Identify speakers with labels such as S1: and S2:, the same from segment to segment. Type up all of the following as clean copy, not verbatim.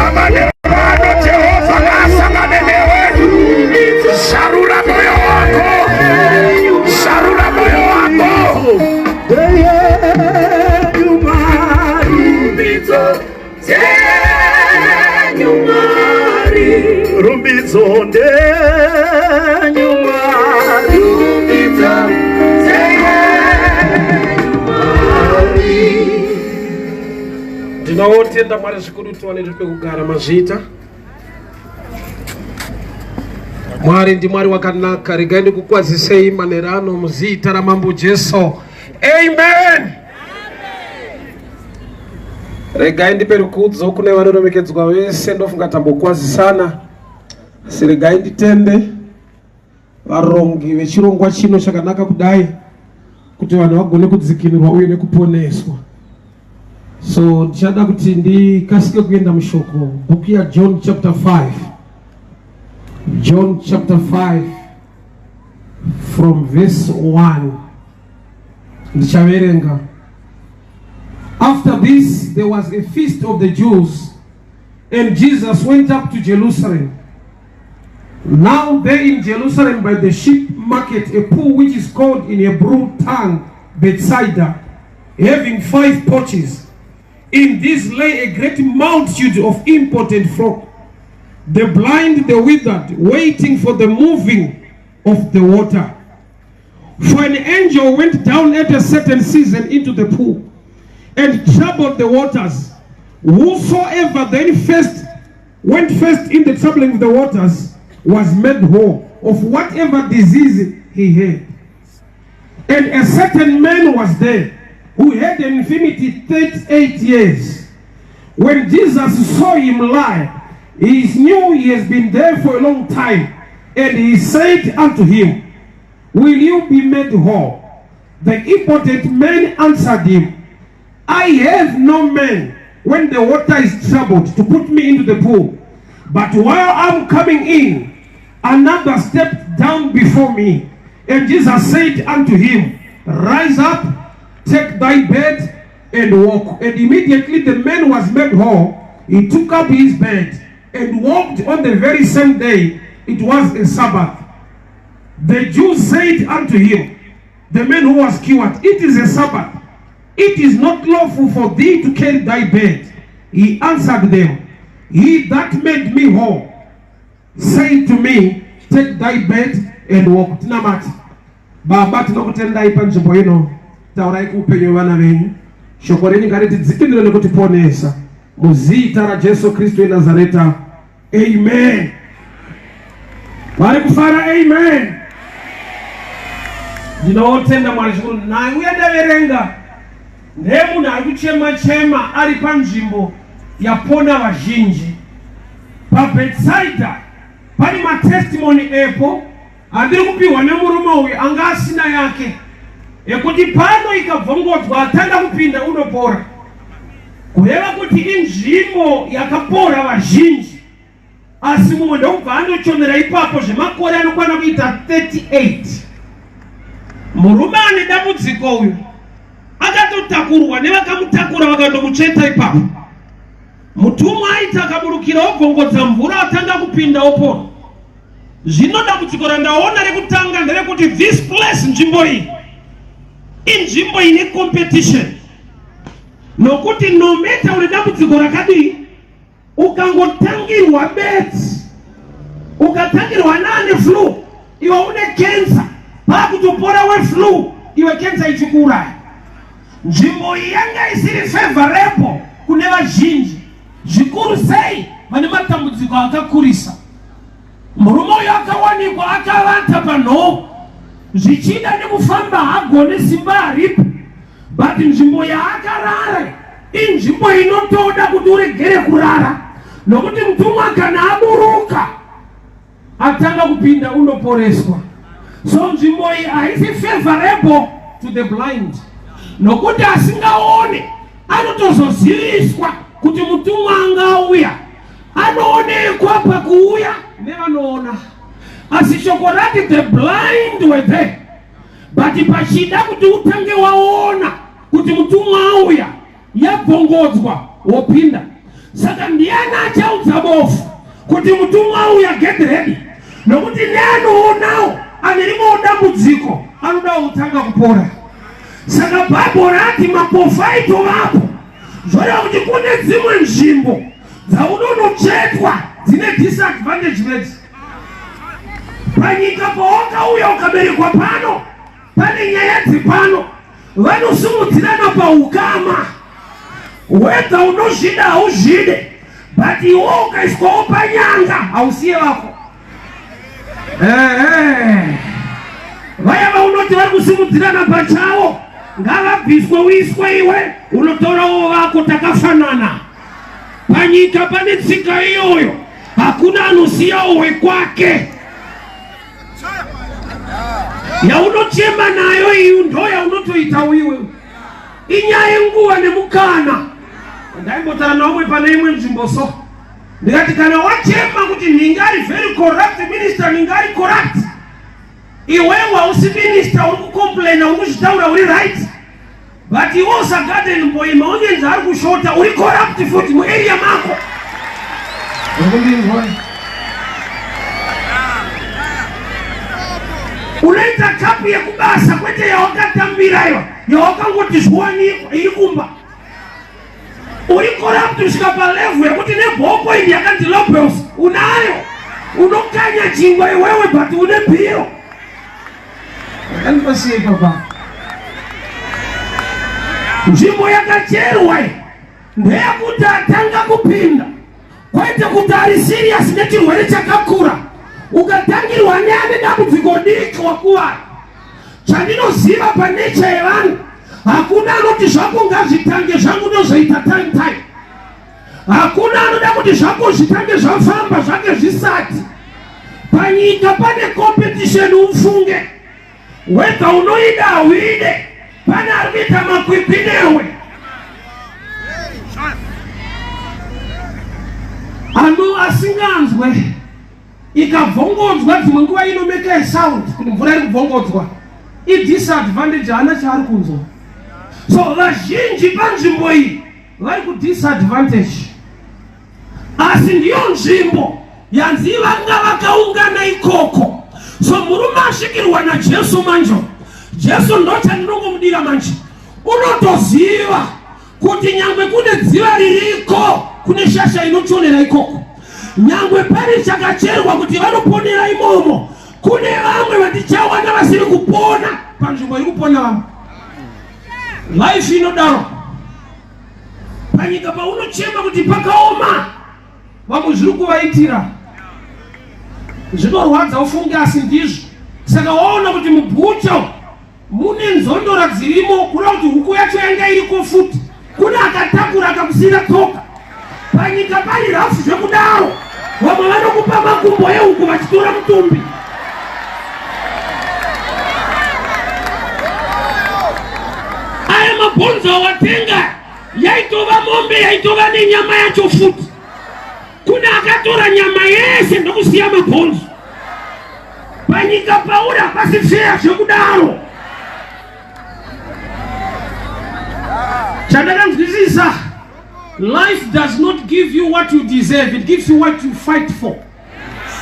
S1: Amanero ano Jehovha ngaasangane newe. Zarura moyo wako, zarura moyo wako.
S2: Rumbidzo ndenyu Mwari. Rumbidzo dzenyu Mwari.
S3: Ndinotenda Mwari zvikuru tiwane pekugara mazviita. Mwari ndi Mwari wakanaka, regai ndikukwazisei manerano muzita raMambo Jesu. Amen. Regai ndipe rukudzo kune vanoremekedzwa vese, ndofunga tambokwazisana, asi regai nditende varongi vechirongwa chino chakanaka kudai kuti vanhu vagone kudzikinurwa uye nekuponeswa. So ndichada kuti ndikasike kuenda mushoko, bhuku yaJohn chapter 5, John chapter 5 from verse 1 ndichaverenga. After this there was a feast of the Jews, and Jesus went up to Jerusalem. Now there in Jerusalem by the sheep market a pool which is called in Hebrew tongue Bethsaida, having 5 porches. In this lay a great multitude of impotent folk, the blind, the withered, waiting for the moving of the water. For an angel went down at a certain season into the pool and troubled the waters. Whosoever then first went first in the troubling of the waters was made whole of whatever disease he had. And a certain man was there who had an infirmity 38 years. When Jesus saw him lie, he knew he has been there for a long time. And he said unto him, Will you be made whole? The impotent man answered him, I have no man when the water is troubled to put me into the pool. But while I'm coming in, another stepped down before me. And Jesus said unto him, Rise up, take thy bed, and walk. And immediately the man was made whole. He took up his bed and walked on the very same day. It was a Sabbath. The Jews said unto him, the man who was cured, It is a Sabbath. It is not lawful for thee to carry thy bed. He answered them, He that made me whole said to me, Take thy bed and walk. Tinamati. Baba, tinokutendai panzvimbo ino. Taurai kuupenyu hwevana venyu. Shoko renyu ngaritidzikinure nekutiponesa. Muzita raJesu Kristu weNazareta. Amen. Vari kufara, amen. Ndinotenda Mwari zvikuru. Nhau yandaverenga ndeyemunhu ari kuchema chema ari panzvimbo yapona vazhinji paBethsaida. Pane matestimony epo andiri kupiwa nemurume uyu anga asina yake yekuti pano ikabvongodzwa atanga kupinda unopora, kureva kuti inzvimbo yakapora vazhinji, asi mumwe ndokubva andochomera ipapo zvemakore anokwana kuita 38. Murume ane dambudziko uyu akatotakurwa nevakamutakura vakandomutsveta ipapo. Mutumwa aiti akaburukira obvongodza mvura atanga kupinda opora. Zvino dambudziko randaona rekutanga nderekuti this place, nzvimbo iyi inzvimbo ine competition, nokuti no matter une dambudziko rakadii, ukangotangirwa bedzi, ukatangirwa nane flu, iwe une cancer, pakutopora weflu, iwe cancer ichikuuraya. Nzvimbo iyi yanga isiri favorable kune vazhinji, zvikuru sei vane matambudziko akakurisa. Murume uyu akawanikwa akavata panhoo, zvichida nekufamba hagone, simba haripo, but nzvimbo yaakarara inzvimbo inotoda kuti uregere kurara, nokuti mutumwa kana aburuka atanga kupinda unoporeswa. So nzvimbo iyi haisi favorable to the blind, nokuti asingaone anotozoziviswa kuti mutumwa anga auya. Anoonekwa pakuuya nevanoona, asi shoko rati the blind were there, but pachida kuti utange waona kuti mutumwa auya, yabvongodzwa. Wopinda. Saka ndiani achaudza bofu kuti mutumwa auya, get ready? Nokuti neanoonawo ane rimwewo dambudziko, anodawo kutanga kupora. Saka Bhaibheri rati mapofu aitovapo, zvoreva kuti kune dzimwe nzvimbo dzaunonotsvetwa dzine disadvantage bedzi. Panyika pawakauya ukaberekwa pano, pane nyaya dzepano, vanosimudzirana paukama, whether unozvida hauzvide, but iwo ukaiswawo panyanga hausiye vako. Ehe, vaya vaunoti vari kusimudzirana pachavo ngavabviswe, uiswe iwe, unotorawo vako. Takafanana panyika, pane tsika iyoyo, hakuna anosiyawo wekwake. Yaunochema nayo iyi ndo yaunotoita iwe, inyaya yenguva nemukana. Ndaimbotara naumwe pane imwe nzvimbo, so ndikati kana wachema kuti nhingi ari very corrupt minister, nhingi ari corrupt, iwewe hausi minister, uri kucomplaina, uri kuzvitaura uri right, but iwe usagarden boy, maonions ari kushota, uri corrupt futi muarea mako. Uri unoita kapu yekubasa, kwete yawakatambira, iwa yawakangoti zviwanikwa iri kumba. Uri corrupt kusvika palevel yekuti neballpoint yakanzi labels unayo, unokanya chingwa iwewe, but une bhiro. Akandipasiye papa. Nzvimbo yakacherwa iyi ndeyekuti atanga kupinda, kwete kuti ari serious nechirwere chakakura. Ukatangirwa neane dambudziko diki, wakuvara. Chandinoziva panecha yevanhu, hakuna anoti zvako ngazvitange zvangu ndozoita time time. Hakuna anoda kuti zvako zvitange zvafamba zvake zvisati. Panyika pane competition, ufunge, whether unoida hauide, pane ari kuita makwikwi newe. Ano asinganzwe, ikabvongodzwa dzimwe nguva inomeka sound kuti mvura iri kubvongodzwa, idisadvantage, haana chaari kunzwa. So vazhinji panzvimbo iyi vari kudisadvantage, asi ndiyo nzvimbo yanzi vanga vakaungana ikoko. So murume asvikirwa naJesu manje, Jesu ndo chandinongomudira manje, unotoziva kuti nyangwe kune dziva ririko, kune shasha inochonera ikoko, nyangwe pane chakacherwa kuti vanoponera imomo, kune vamwe vatichawana vasiri kupona panzvimbo iri kupona vamwe. Life inodaro. Panyika paunochema kuti pakaoma, vamwe zviri kuvaitira zvinorwadza, ufunge, asi ndizvo. Saka waona kuti mubhucha mune nzondora dzirimo, kuda kuti huku yacho yanga iriko futi, kune akatakura akakusiyira tsoka. Panyika pari rafu zvekudaro, vamwe vanokupa makumbo ehuku vachitora mutumbi. Aya mabhonzo awatenga yaitova mombe, yaitova nenyama yacho futi, kune akatora nyama yese ndokusiya mabhonzo. Panyika pauri hapasi feya zvekudaro. Chandakanzwisisa, life does not give you what you deserve, it gives you what you fight for.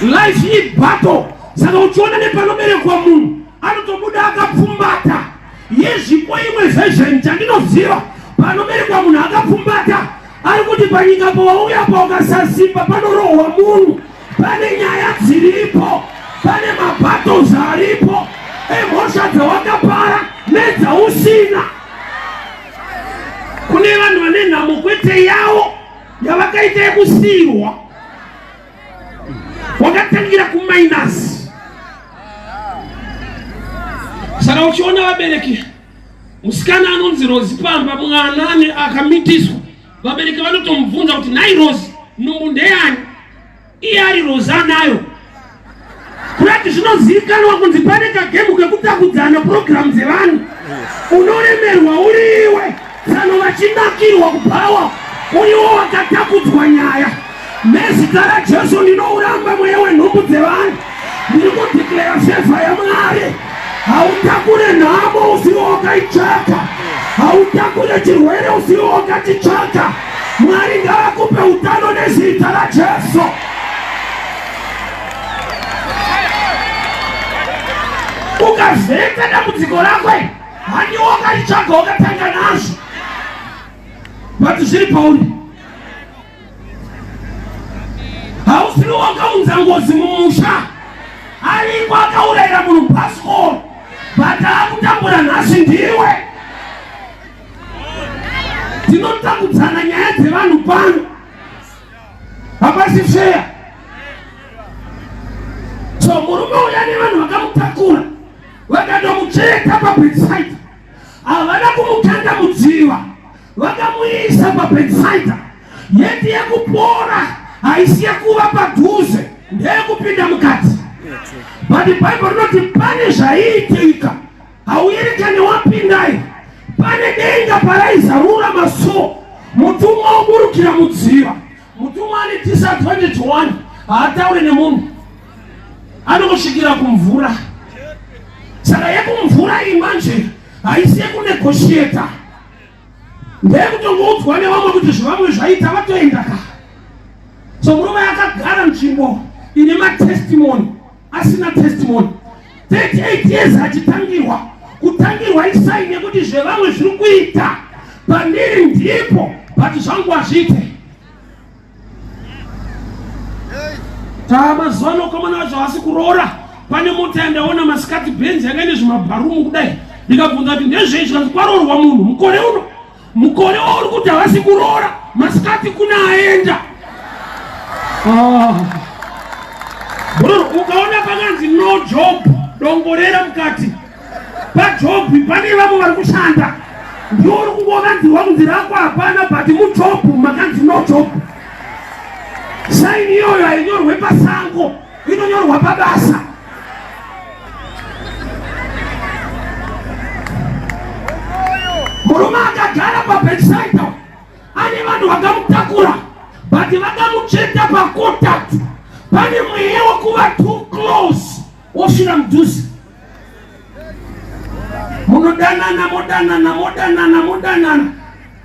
S3: Life ibattle. Saka uchiona nepanoberekwa munhu anotobuda akapfumbata yezvipo imwe version. Chandinoziva, panoberekwa munhu akapfumbata, ari kuti panyika pawauya pa ukasasimba panorohwa munhu, pane nyaya dziripo, pane mabattles aripo emhosva dzawakapara nedzausina. Kune vanhu vane nhamo kwete yavo yavakaita yekusiyirwa, wakatangira kuminus. Saka uchiona vabereki, musikana anonzi Rozi pamba, mwana ane akamitiswa, vabereki vanotomubvunza kuti, "Nhai Rozi, nhumbu ndeyani?" Iye ari Rozi anayo. Kurati zvinozivikanwa kunzi pane kagemu kekutakudzana purogiramu dzevanhu, unoremerwa uriwe, tsano vachinakirwa kubhawa, uriwo wakatakudzwa nyaya. Nezita raJesu ndinouramba mweya wenhumbu dzevanhu. Ndiri kudeclare favour yaMwari. Hautakure nhamo usiwo wakaitsvaka, hautakure chirwere usiwo wakachitsvaka.
S1: Mwari ngavakupe utano nezita raJesu. Ukavheta dambudziko rako iri, handiwo wakaritsvaga wakatanga nazvo, but zviri pauri. Hausiri wakaunza ngozi mumusha, ariko akaurayira munhu bhasikoro, but akutambura nhasi ndiwe. Tinotakudzana nyaya dzevanhu pano, hapasi feya. So murume uya nevanhu vakamutakura vakandomucheka paBetsaida, havana kumukanda mudziva, vakamuisa paBetsaida. Yeti yekupora haisi yekuva padhuze, ndeyekupinda mukati. But Bible rinoti pane zvaiitika hauyerekane wapindai pane denga paraizarura masuo, mutumwa oburukira mudziva. Mutumwa ane disadvantage one, haataure nemunhu, anongosvikira kumvura. Saka yekumvura iyi manje haisi yekunegotiata, ndeyekutongoudzwa nevamwe kuti zvevamwe zvaita vatoenda ka. So murume akagara nzvimbo ine matestimony asina testimony 38 years achitangirwa kutangirwa isaini yekuti zvevamwe zviri kuita pandiri ndipo, but zvangu hazviite. Taa mazuva ano komana vacho havasi kuroora. Pane mota yandaona masikati, Benzi yanga ine zvimabharumu kudai, ndikabvunza kuti ndezvei, zvikanzi kwaroorwa munhu mukore uno. Mukore wauri kuti havasi kuroora, masikati kuna aenda. Bro, ukaona pakanzi no job, dongorera mukati pajob pane vamwe vari kushanda, ndiwo uri kungovanzirwa kunzi rako hapana, but mujob makanzi no job. Saini iyoyo hainyorwe pasango, inonyorwa pabasa. Murume akagara paBetsaida ane vanhu vakamutakura, but vakamucheta pacontact. Pane mweya wekuva too close, wosvira mudhuze. Munodanana, modanana, modanana, modanana,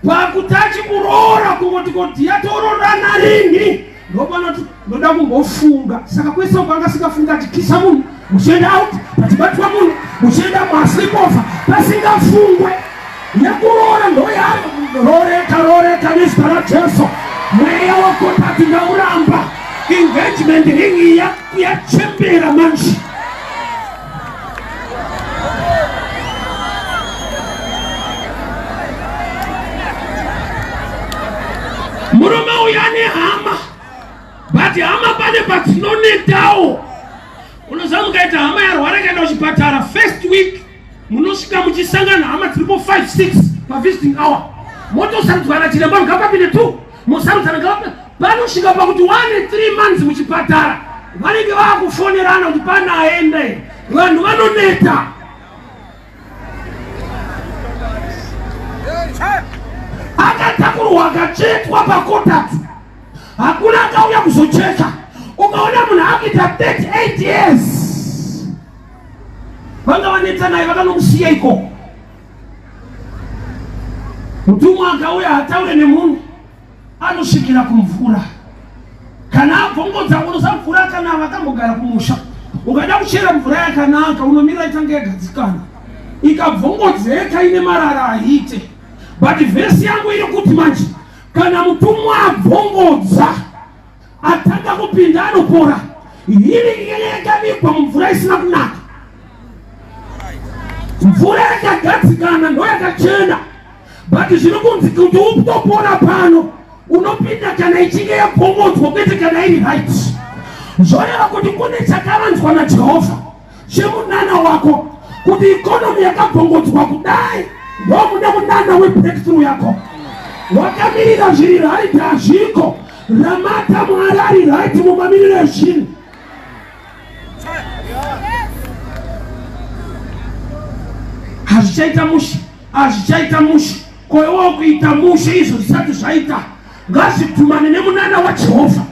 S1: pakuti achikuroora kungoti koti yatoroorana rini, ndopanoti ndoda kumbofunga. Saka kwese uko anga asingafunga, achikisa munhu, muchienda out, pachibatwa munhu, muchienda masleepover, pasingafungwe yekuroora. Ndoyaro roreka, roreka nezita raJesu. Mweya wekutati ndauramba. Engagement ring yachembera manje. Murume uyu ane hama, but hama pane padzinonetawo. Unoziva mukaita hama yarwara ikaenda kuchipatara, first week munosvika muchisangana hama dziripo 5 6 pavisiting hour, motosarudzwa na chiremba ngapapinde 2, mosarudzana ngapapinde. Panosvika pakuti 1 3 months muchipatara, vanenge vakufonerana kuti pana aenda here. Vanhu vanoneta. Akatakurwa akatsvetwa pakotatu, hakuna akauya kuzocheka. Ukaona munhu akuita 38 years, vanga vanetsa naye, vakanomusiya ikoko. Mutumwa akauya hataure nemunhu, anosvikira kumvura kana abvongodza. Unoza mvura kana vakambogara kumusha, ukada kuchera mvura yakanaka unomira itange yagadzikana. Ikabvongodzeka ine marara aite. But vhesi yangu iri kuti manje kana mutumwa abvongodza, atanga kupinda, anopora. Healing yenge yakavigwa mumvura isina kunaka. Mvura yakagadzikana ndo yakachena, but zviri kunzi kuti utopora pano unopinda kana ichinge yabvongodzwa, kwete kana iri right. Zvoreva kuti kune chakavanzwa naJehovha chemunana wako, kuti economy yakabvongodzwa kudai ndomune munana webreakthrough yako. Wakamirira zviri right, hazviko. Ramata Mwari ari right mumamiriro ezvinhu. Hazvichaita mushe, hazvichaita mushe. Koiwo kuita mushe izvo zvisati zvaita, ngazvidhumane nemunana waJehovha,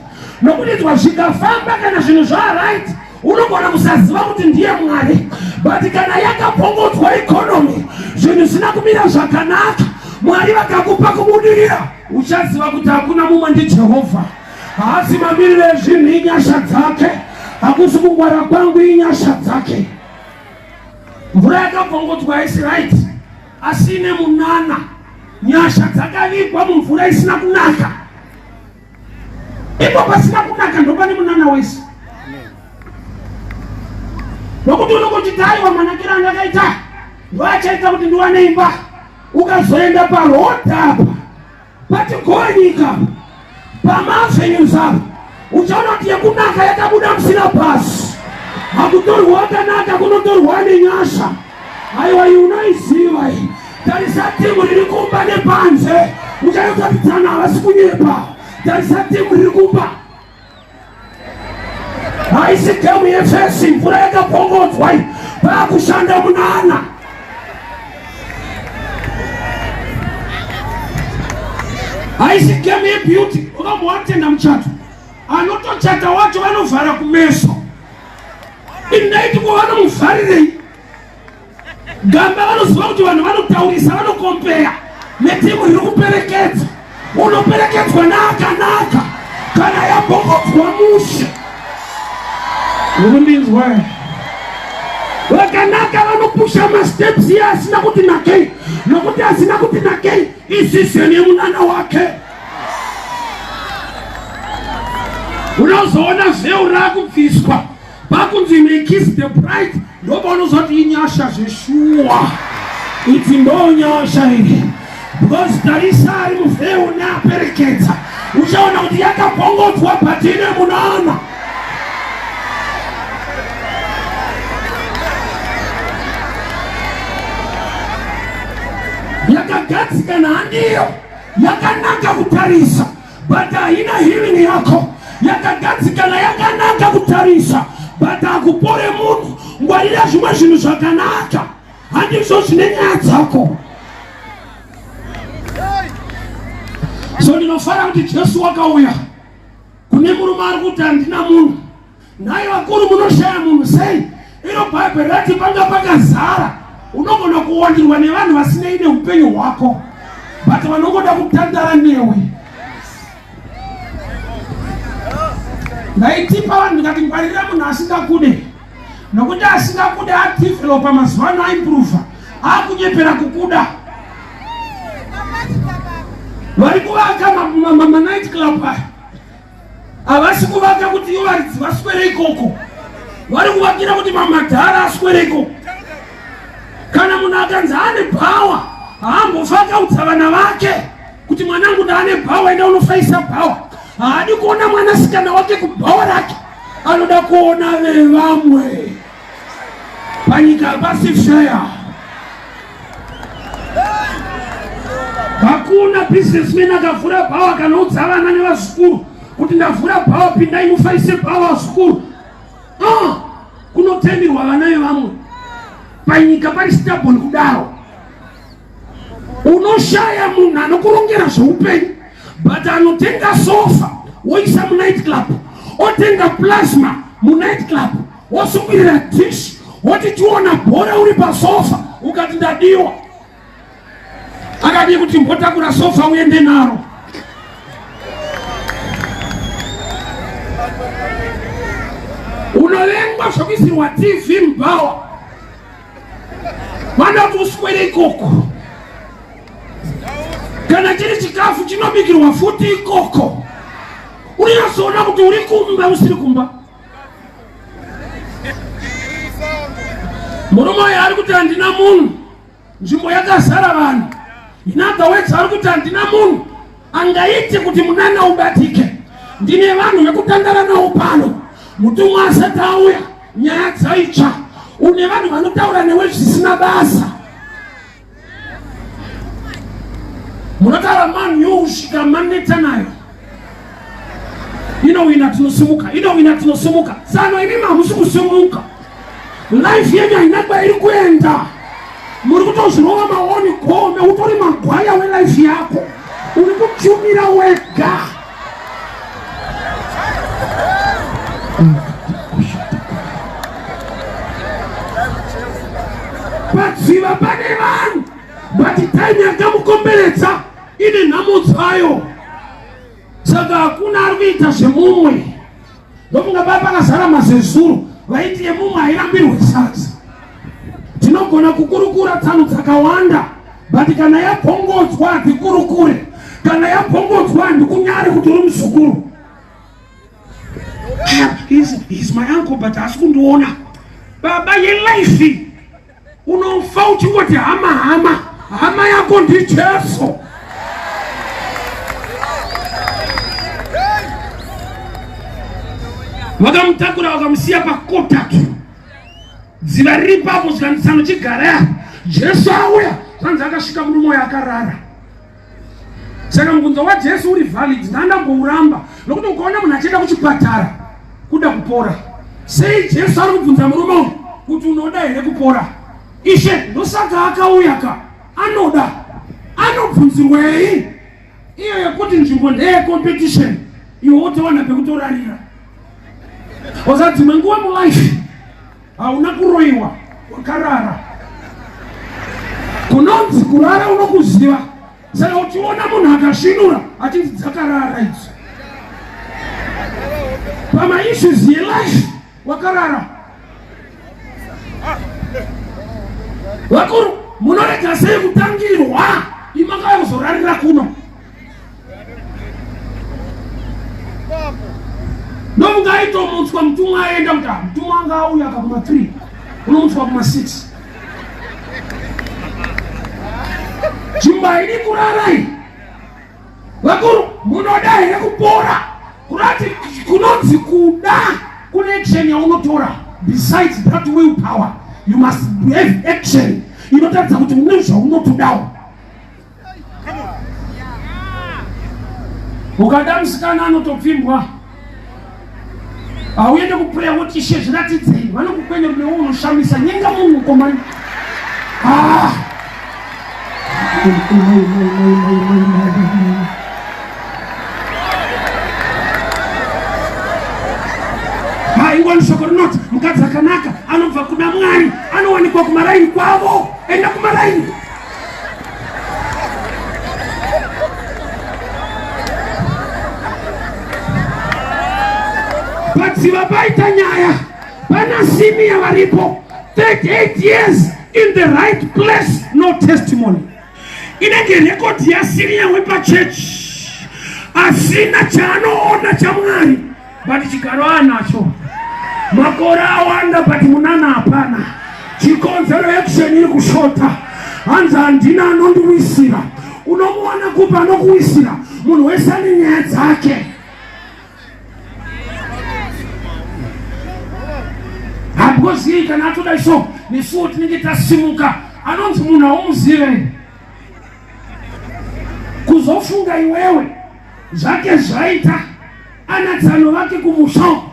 S1: nokuti nzwa zvikafamba kana zvinhu zvaright unogona kusaziva kuti ndiye Mwari, but kana yakabvongodzwa economy, zvinhu zvisina kumira zvakanaka. Mwari vakakupa kubudirira, uchaziva kuti hakuna mumwe ndiJehovha. Haasi mamiriro ezvinhu, inyasha dzake. Hakusi kungwara kwangu, inyasha dzake. Mvura yakabvongodzwa haisi right, asi ine munana. Nyasha dzakavigwa mumvura isina kunaka. Ipo pasina kunaka ndopane munana wese. Nokuti unongoti aiwa manakiro andakaita ndoachaita kuti ndiwane imba. Ukazoenda paroad apa patigonyika pamavenues apa uchaona kuti yekunaka yakabuda musina pasi. Hakutorwa wakanaka, kunotorwa nenyasha. Aiwa iyi unoiziva iyi. Tarisa timu riri kumba nepanze, uchaona kuti tsana havasi kunyepa. Tarisa timu riri kumba haisi gemu yefesi, mvura yakabongodzwa iyi, paakushanda munana. Haisi gemu yebeauty. Ukamboatenda muchato, anotochata wacho vanovhara kumeso. Indaiti ko vanomuvharirei? Gamba vanoziva kuti vanhu vanotaurisa, vanokompeya netimu riri kuperekedza. Unoperekedzwa naakanaka kana yabongodzwa mushe. Urikundinzwa? Vakanaka vanopusha masteps iye asina kuti nakei, nokuti asina kuti nakei isiseni yemunana wake. Unozoona zveu rakubviswa pakunzi may kiss the bride, ndopaunozoti inyasha zveshuwa. Idzi ndo nyasha iyi, because tarisa ari muvheu neaperekedza, uchaona kuti yakabongodzwa but ine munana. Yakagadzikana handiyo, yakanaka kutarisa but haina healing yako. Yakagadzikana yakanaka kutarisa but hakupore munhu. Ngwarira zvimwe zvinhu zvakanaka, handizvo zvine nyaya dzako. So ndinofara kuti Jesu wakauya kune murume ari kuti handina munhu. Nhai vakuru, munoshaya munhu sei? Iro Bhaibheri rati panga pakazara. Unogona kuwandirwa nevanhu vasinei neupenyu hwako, but vanongoda kutandara newe. Ndaitipa vanhu ndikati ngwarira munhu asingakude, nokuti asingakude adevelopa mazuva ano, aimprova, akunyepera kukuda. Vari kuvaka manight club aya havasi kuvaka kuti ivo varidzi vaswere ikoko, vari kuvakira kuti mamadhara aswere ikoko. Kana munhu akanzi ane bhawa, haambofa akaudza vana vake kuti mwanangu ndaane bhawa, enda unofaisa bhawa. Haadi kuona mwanasikana wake kubhawa rake, anoda kuona vevamwe. Panyika hapasi fair. Hakuna businessman akavhura bhawa akanoudza vana nevazukuru kuti ndavhura bhawa, pindai mufaise bhawa vazukuru. Kunotendirwa vana vevamwe. Panyika pari stubborn kudaro. Unoshaya munhu anokurongera zveupenyu, but anotenga sofa woisa munight club, otenga plasma munight club, wosungirira dish, woti tiona bhora uri pasofa. Ukati ndadiwa, akadii kuti mbotakura sofa uende naro? Unovengwa zvokuisirwa TV mubhawa, vanoda kuti uswere ikoko. Kana chiri chikafu chinobikirwa futi ikoko, unonyatsoona kuti uri kumba usiri kumba. Murume uyu ari kuti handina munhu, nzvimbo yakazara vanhu. In other words, ari kuti handina munhu angaite kuti munana ubatike. Ndine vanhu vekutandara navo pano. Mutumwa asati auya, nyaya dzaitsva. Une vanhu vanotaura newe zvisina basa. Munotaura Man U kusvika maneta nayo. Inowina tinosimuka, inowina tinosimuka. Tsano imi hamusi kusimuka. Life yenyu haina kwairi kuenda. Muri kutozvirova maoni gome, utori magwaya welife yako. Uri kuchumira wega. Padziva pane vanhu, But time yakamukomberedza ine nhamo dzayo. Saka hakuna ari kuita zvemumwe. Ndofunga baba pakazara mazezuru vaiti yemumwe hairambirwe sadza. Tinogona kukurukura tsano dzakawanda but kana yabvongodzwa hatikurukure. Kana yabvongodzwa handikunyari kuti uri muzukuru. He's my uncle but haasi kundiona. Baba yelife unofa uchingoti hama hama hama yako ndiJesu. Vakamutakura vakamusiya pakotatu dziva riri ipapo zvikanzi tsano chigara apa. Jesu auya zvanzi akasvika murume uyo akarara. Saka mubvunzo waJesu uri valid, ndandambouramba nokuti ukaona munhu achienda kuchipatara kuda kupora, sei Jesu ari kubvunza murume uyu kuti unoda here kupora? Ishe ndosaka akauya ka, anoda. Anobvunzirwei iyo yekuti nzvimbo ndeye competition, iwe wotowana pekutorarira? Oza dzimwe nguva mulife hauna kuroiwa, wakarara. Kunonzi kurara unokuziva. Saka uchiona munhu akasvinura achinzi dzakarara idzo, pamaissues yelife wakarara. Vakuru munorega sei kutangirwa imakauya kuzorarira kuno? Ndofunga aitomutswa mutumwa aenda kuti mutumwa anga auya ka kuma 3 unomutswa kuma 6. Nzvimbo haidi kurarai. Vakuru munoda here kupora? Kurati kunonzi kuda kune action yaunotora. Besides that will power, you must have action inotaridza kuti une zvaunotodawo. Ukada musikana anotopfimbwa, hauende kupreya woti ishe zviratidzei, vanokukwenya kuti newe unoshamisa, nyenga munhu komani. Ah! Haingwani shoko rinoti mukadzi akanaka anobva kuna Mwari anowanikwa kumaraini kwavo. Enda kumaraini. Padziva paita nyaya, pana senior varipo 38 years in the right place, no testimony. Inenge rekodi yasenior wepachechi asina chaanoona chaMwari, but chigaro anacho. Makore awanda but munana hapana. Chikonzero action iri kushota. Hanzi handina anondiwisira. Unomuwana kupi anokuwisira? Munhu wese ane nyaya dzake. Because kana atoda so nesuwo tinenge tasimuka, anonzi munhu haumuzive. Kuzofunga iwewe zvake zvaita ana tsano vake kumusha uko.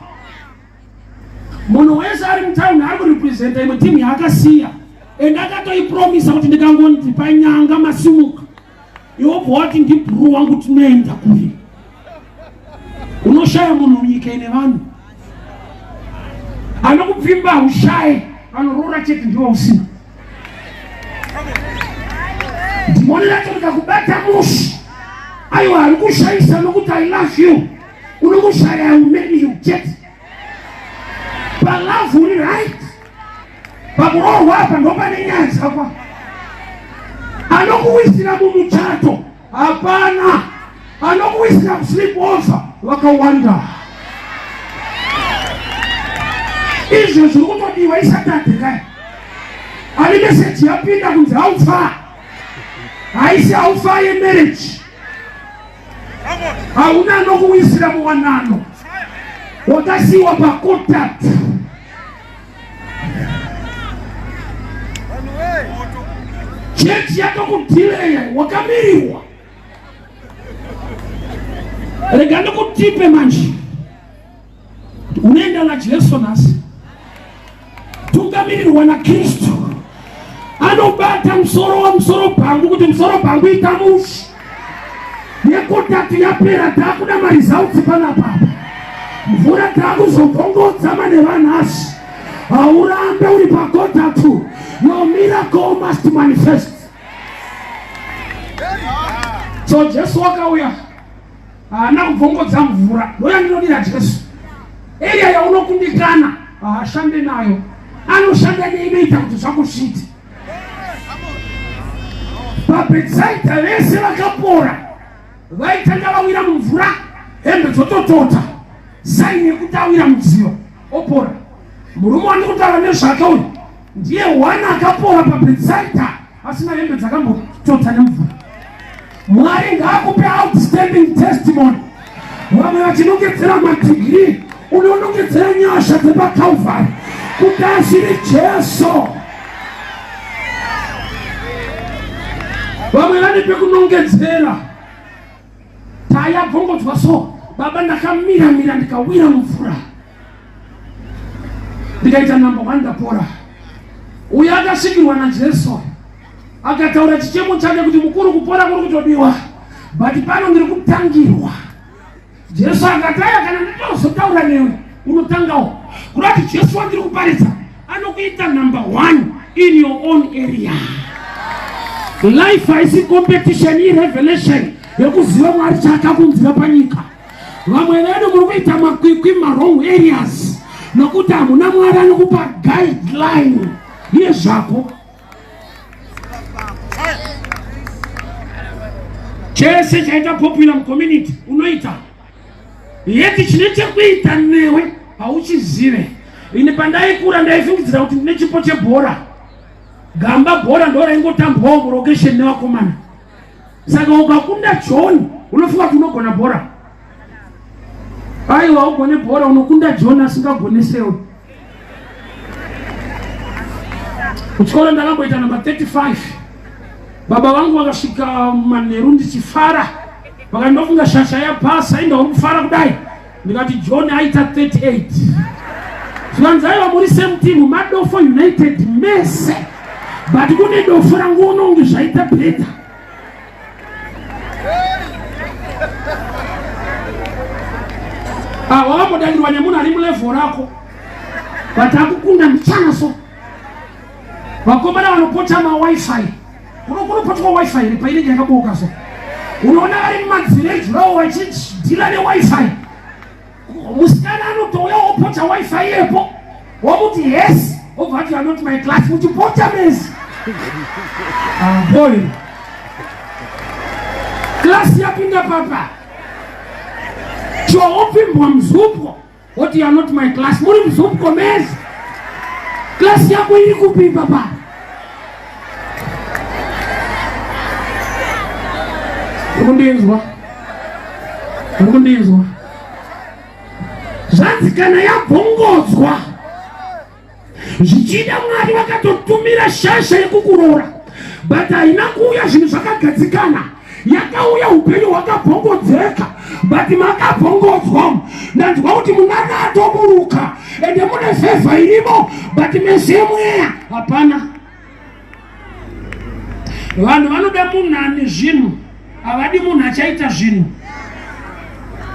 S1: Munhu wese ari mutauni ari kurepresenta imwe timu yaakasiya and akatoipromisa kuti ndikangonzi panyanga masimuka iwe wobva wati ndibhuru wangu tinoenda kuri. Unoshaya munhu munyika ine vanhu anokupfimba, haushaye vanoroora chete ndiwo usina. Dhimoni racho rikakubata mushi, aiwa ari kushayisa nokuti I love you, unomushaya umeni you chete. Palove uri right, pakuroorwa apa ndopane nyaya dzakwa. Anokuwisira mumuchato hapana, anokuwisira kusleep over vakawanda. Izvo zviri kutodiwa isatadhe kai ani meseji yapinda kunzi haufa, haisi haufa yemarriage. Hauna anokuwisira muwanano, wakasiwa pacontact. Chechi yatokudileya, wakamirirwa. Rega ndikutipe manje, unoenda naJesu nhasi, tungamirirwa naKristu anobata musoro wamusoro bhangu kuti musoro bhangu ita mushe. Yekutatu yapera, takuda maresults panapa. Mvura takuzobvongodza manevanhasi. Haurambe uri pakotatu. Your miracle must manifest. So Jesu wakauya, haana kubvongodza mvura. Ndoyandinodira Jesu. Area yaunokundikana haashande nayo, anoshanda neinoita kuti zvako zviite. PaBetsaida vese vakapora vaitanga vawira mumvura, hembe dzototota, saini yekuti awira mudziva opora. Murume wandiri kutaura nezvake uyu ndiye one akapora paBetsaida asina hembe dzakambotota nemvura. Mwari ngaakupe outstanding testimony. Vamwe vachinongedzera madigiri, unonongedzera nyasha dzepaCalvary kuti asiri Jesu. Vamwe vane pekunongedzera, tayabvongodzwa so baba, ndakamira mira ndikawira mumvura ndikaita number one, ndapora. Uyo akasvikirwa naJesu akataura chichemo chake kuti mukuru, kupora kuri kutodiwa, but pano ndiri kutangirwa. Jesu akati aya, kana nditozotaura newe unotangawo. Kuda kuti Jesu wandiri kuparidza anokuita number one in your own area. Life haisi competition, irevelation yekuziva Mwari chaakakunzira panyika. Vamwe vedu muri kuita makwikwi mawrong areas nokuti hamuna Mwari anokupa guideline yezvako. Chese chaita popular mucommunity unoita, yeti chine chekuita newe hauchizive. Ini pandaikura ndaifungidzira kuti ndine chipo chebhora, gamba bhora ndo raingotambwawo mulocation nevakomana. Saka ukakunda John unofunga kuti unogona bhora. Aiwa, ugone bhora unokunda John asingagonesewe. Kuchikoro ndakamboita namba 35. Baba vangu vakasvika manheru ndichifara, vakandofunga shasha yapasa, inda uri kufara kudai? Ndikati John aita 38. Zvikanzi aiwa, muri same team, madofo United mese, but kune dofo rangu unonge zvaita better. Ah, wakambodanirwa nemunhu ari mulevel rako but akukunda mbichana. So vakomana vanopota maWiFi, kunopotwa WiFi here painenge yakaboka? So unoona vari mumadziro ejurawo vachidhila neWiFi. Musikana anotouya wopota WiFi yepo, womuti yes, obva ati, "Are not my class." Muchipota mezi boy, class yapinda papa choopfimbwa muzupwo, woti, "You are not my class." Muri muzupwo mezi, class yako iri kupi papa? Uri kundinzwa? Uri kundinzwa? Zvanzi kana yabvongodzwa, zvichida Mwari vakatotumira shasha yekukuroora, but haina kuuya zvinhu zvakagadzikana. Yakauya upenyu hwakabvongodzeka, but makabvongodzwa. Ndanzwa kuti munana atoburuka, ende mune favour irimo, but mese mweya hapana. Vanhu vanoda munhu ane zvinhu, havadi munhu achaita zvinhu.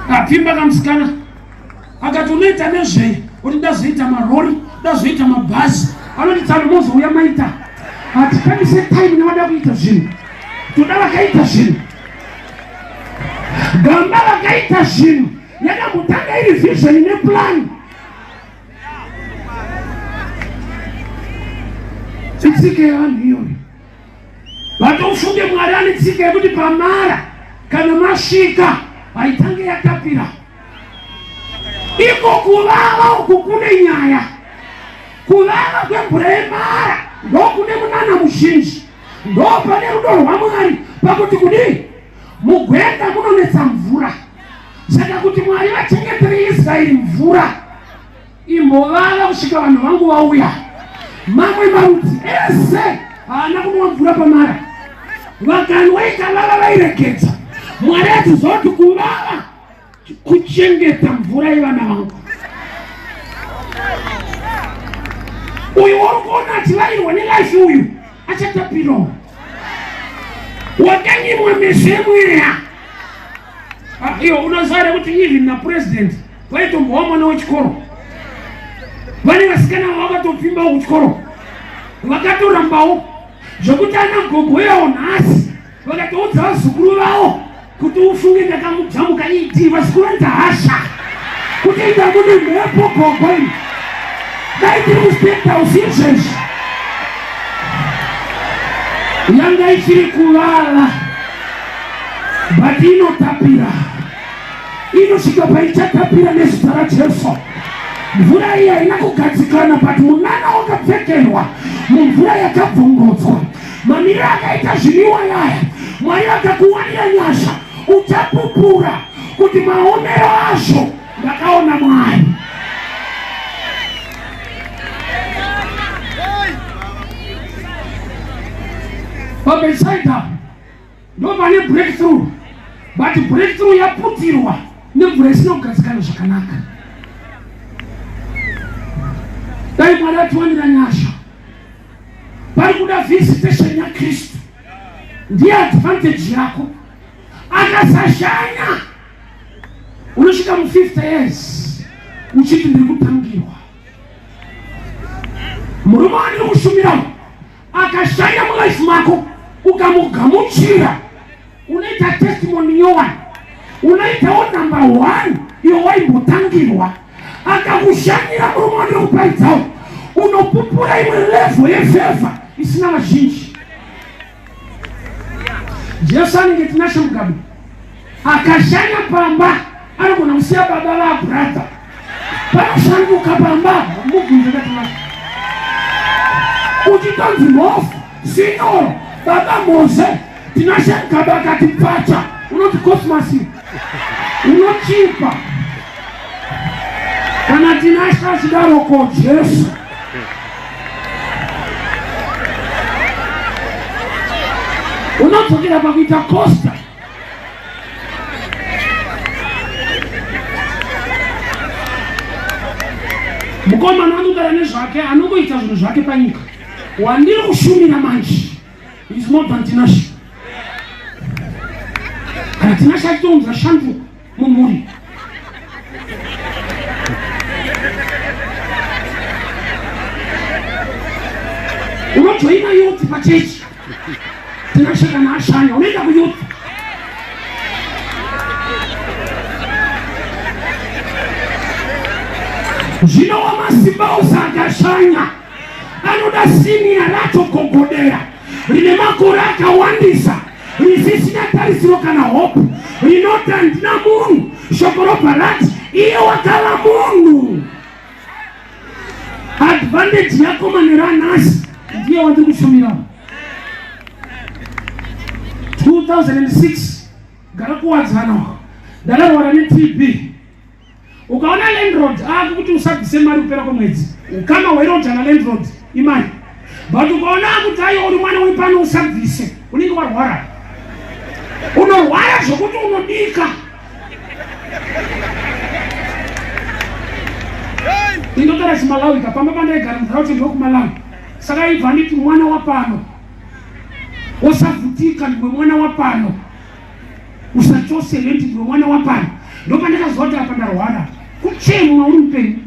S1: Apfimba kamusikana akati, "Unoita nezvei?" Kuti ndazoita marori, ndazoita mabhazi. Anoti, "Tsano mozouya maita." Hatikwanise time nevada kuita zvinhu, toda vakaita zvinhu. Gamba vakaita zvinhu yakambotanga iri vision neplan. Itsika yevanhu iyoyo. Vatofunge Mwari ane tsika yekuti pamara kana masvika haitange yatapira. Iko kuvava uku kune nyaya. Kuvava kwemvura yemara ndokune munana muzhinji, ndo pane rudo rwaMwari. Pakuti kudii? Mugwenga munonetsa mvura, saka kuti Mwari vachengetere Israeri mvura, imbovava kusvika vanhu vangu vauya. Mamwe marudzi ese haana kunwa mvura pamara, vakanwa ikavava vairegedza. Mwari achizoti kuvava kuchengeta mvura yevana vangu. Uyu wari kuona achivairwa nelife uyu achatapirawo. Wakanyimwa meso emweya. Ah, iyo unoziva kuti even napresident vaitombowa mwana wechikoro. Vane vasikana vavakatopfimbawo kuchikoro, vakatorambawo, zvokuti ana gogo yawo nhasi vakatoudza vazukuru vavo. Kuti ufunge ndakamujamuka ED vasikuvanza hasha kuti inda mune mhepo gogo ini dai ndiri kustate house izvezvi yanga ichiri kuvava but inotapira inosvika paichatapira nezita raJesu. Mvura iyi haina kugadzikana but munana wakapfekerwa mumvura yakabvongodzwa. Mamiriro akaita zvinwiwa yaya, Mwari vakakuwanira nyasha, uchapupura kuti maomero azvo ndakaona Mwari. PaBethsaida ndopane breakthrough, but breakthrough yaputirwa nemvura isina kugadzikana zvakanaka. Dai Mwari atiwanira nyasha. Pari kuda visitation yaKristu, ndiye advantage yako. Akasashanya unosvika mu 50 years uchiti ndiri kutangirwa. Murume wandiri kushumira akashanya mulife mako ukamugamuchira, unoita testimony nyowani, unoitawo number 1 iyo waimbotangirwa. Akakushanyira murume wandiri kuparidzawo, unopupura imwe level yefevha isina vazhinji. Jesu anenge Tinashe Mugabe akashanya pamba, anogona kusiya baba vabrother panoshanduka pamba, mubvunze kaTinashe uchitonzi mhofu sinyoro baba Mose. Tinashe Mugabe akati pfacha, unoti cosmas unochipa. Kana Tinashe achidaroko Jesu unodzokera pakuita costa. Mukomana anogara nezvake, anongoita zvinhu zvake panyika. Wandiri kushumira manje is more than Tinashe. Kana Tinashe achitounza shanduko mumhuri, unojoina youth pachechi. Tinashe kana ashanya unoenda kuyouth. Zvino wamasimba ose akashanya anoda siniya racho gogodera rine makore akawandisa risisina tarisiro kana hope, rinoti handina munhu. Shoko robva rati iye wakava munhu. Advantage yako manero anhasi ndiye wandiri kushumira. 2006 gara kuwadzana ndakarwara neTB. Ukaona landlord akuti usabvise mari kupera kwemwedzi, ukama hweroja nalandlord imari. But ukaona akuti aiwa uri mwana wepano usabvise, unenge warwara. Unorwara zvokuti unodika. Ndinotara chiMalawi kapamba pandaigara munharaunda ndokuMalawi. Saka ibva nditi mwana wapano usavhutika, ndiwe mwana wapano usachose renti, ndiwe mwana wapano. Ndopandakaziva kuti apa ndarwara, kuchemwa uri mupenyu.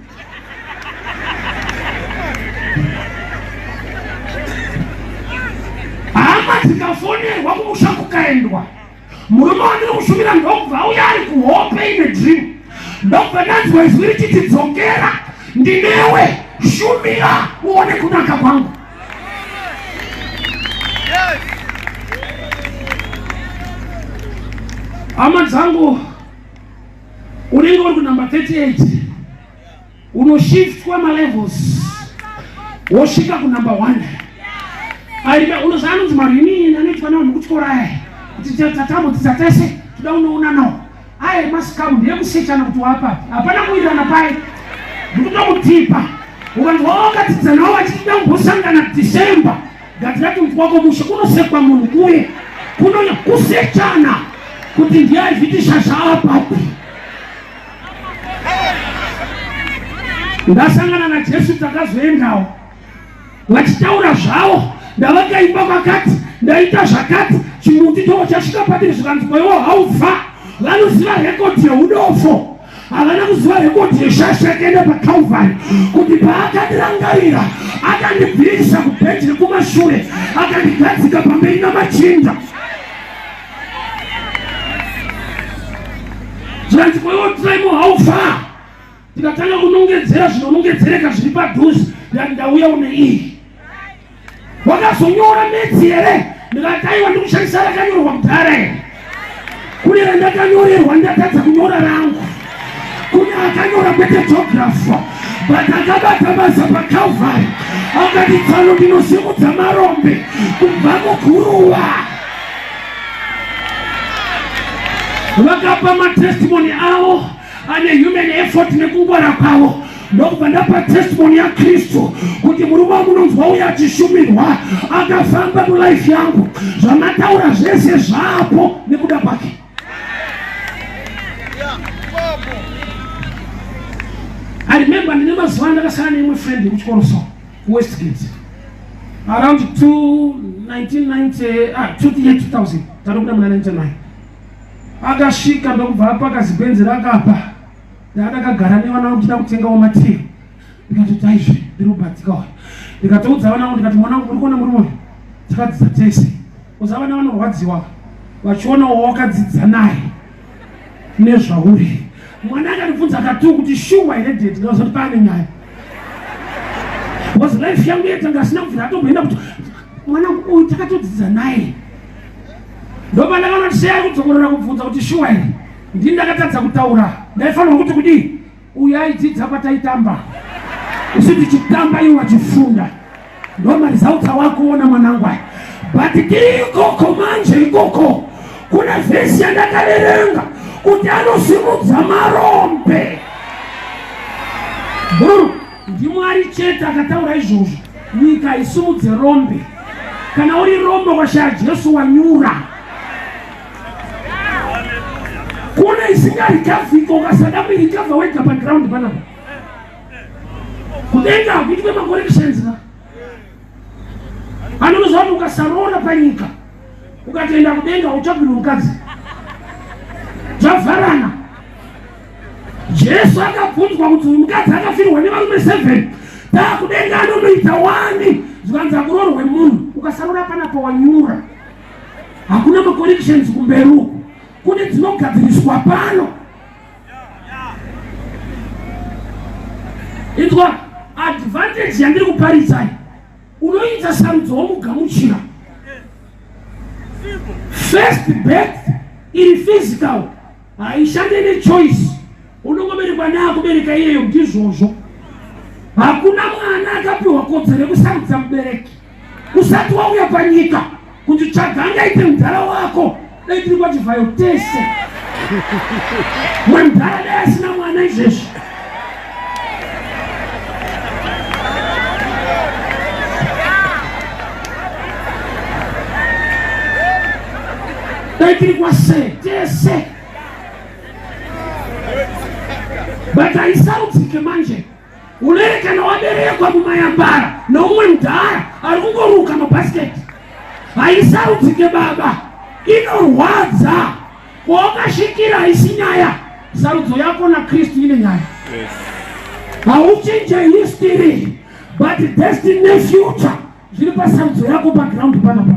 S1: Hama dzikafonerwa kumusha kukaendwa, murume wandiri kushumira ndokubva auya ari kuhope ine dream, ndokubva ndanzwa izwi richiti dzokera, ndinewe, shumira uone kunaka kwangu. Hama dzangu, unenge uri kunumber 38 unoshiftwa malevels wosvika kunumber 1. Aida unoziva anonzi mareunion anoitwa navanhu kutyora aya kuti tatambodzidza tese toda unoona nawo aya masikamu ndeyekushechana kuti wapapi, hapana kuwirirana paye, ndikuda kutipa. Ukanzwa wakadzidza navo vachida kumbosangana December, gadzira tunhu twako mushe, kunosekwa munhu kuye kunonya kusechana kuti ndiye aizviti shasha apapi. Ndasangana naJesu takazoendawo vachitaura zvavo, ndavakaimba kwakati, ndaita zvakati, chimuti too chasvika patiri zvikanzi kwaiwo haufa. Vanoziva rekodhi yeudofo, havana kuziva rekodhi yeshasha yakaenda paCalvary, kuti paakandirangarira akandibvisa kubhenji rekumashure akandigadzika pamberi namachinda. Zvikanzi koiwo Trimo how far? Tikatanga kunongedzera zvinonongedzereka zviri padhuze ndikati ndauya une iyi. Wakazonyora metsi here? Ndikati aiwa ndikushandisa rakanyorwa kudhara here. Kune randakanyorerwa ndatadza kunyora rangu. Kune akanyora kwete geography but akabata basa paCalvary akati tsano ndinosimudza marombe kubva muguruva. Vakapa matestimony avo ane human effort nekungwara kwavo ndokubva ndapa testimony yaKristu kuti murume wamunonzwa uye achishumirwa akafamba mulife yangu zvamataura zvese zvapo nekuda kwake. I remember ndine mazuva andakasara neimwe friend yekuchikoro so kuWestgate around 1990 ah, 2000 tatobuda muna 99 akasvika ndokubva apaka zibhenzi rakapa ndakagara nevana vangu tichida kutengawo matii ndikatoti aizve ndiri kubatsika uyu ndikatoudza vana vangu ndikati mwana wangu uri kuona murume uyu takadzidza tese uza vana vanorwadziwa vachionawo wakadzidza naye nezvauri mwana akandibvunza katuu kuti shuwa here dedi ndikazoti paane nyaya because life yangu yetanga asina kubvira atomboenda kuti mwana uyu takatodzidza naye ndopandakaona kuti sei ari kudzokorora kubvunza kuti shuwa here ndini ndakatadza kutaura ndaifanirwa kuti kudii uyu aidzidza kwataitamba isu tichitamba iwo vachifunda ndo maresults awakuona mwanangu aya but tiri ikoko manje ikoko kuna vhesi yandakaverenga kuti anosimudza marombe bhuru ndimwari chete akataura izvozvo nyika isimudze rombe kana uri rombe washaya jesu wanyura kune isingarikavhika ukasada kuirikavha wega paground panapa kudenga hakuitwe macorrections ka anonoziva kuti ukasaroora panyika ukatoenda kudenga utsvagirwe mukadzi zvavharana Jesu akabvunzwa kuti uyu mukadzi akafirwa nevarume 7 taakudenga anonoita wani zvikanzi akuroorwe munhu ukasaroora panapa wanyura hakuna macorrections kumberi uku kune dzinogadziriswa pano inzwa advantage yandiri kuparidzai unoita sarudzo womugamuchira first birth iri physical haishande nechoice unongoberekwa neakubereka iyeyo ndizvozvo hakuna mwana akapiwa kodzero yekusarudza mubereki usati wauya panyika kuti tsvaga angaite mudhara wako dai tiri kwachivhayo tese mwemudhara dai asina mwana izvezvi dai tiri kwase tese but haisarudzike manje unoerekana waberekwa mumayambara noumwe mudhara ari kungoruka mabhasiketi haisarudzike baba inorwadza kwawakasvikira haisi nyaya sarudzo yako nakristu ine nyaya hauchinje history but destiny nefuture zviri pasarudzo yako paground panapa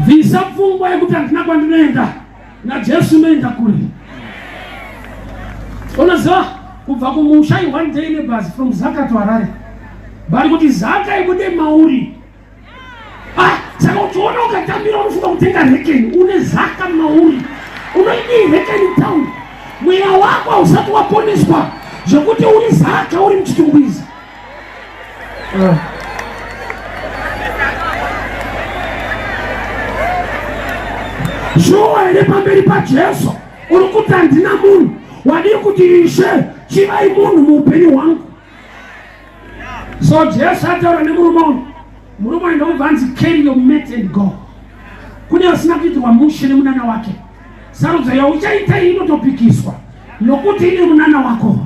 S1: bvisa pfungwa yekuti handina kwandinoenda najesu unoenda kure unoziva kubva kumusha i one day nebus from Zaka to Harare but kuti Zaka ibude mauri ah, saka uchiona ukatambira unofunga kutenga rekeni une Zaka mauri unoidii rekeni town mweya wako hausati waponeswa zvekuti uri Zaka uri muchitungwiza ah. Shuwa here pamberi paJesu uri kuti handina munhu wadii kuti ishe chivai munhu muupenyu hwangu so Jesu ataura nemurume uyu murume uyu ndokubva anzi carry your mat and go kune vasina kuitirwa mushe nemunana wake sarudzo yauchaita iyi inotopikiswa nokuti ine munana wako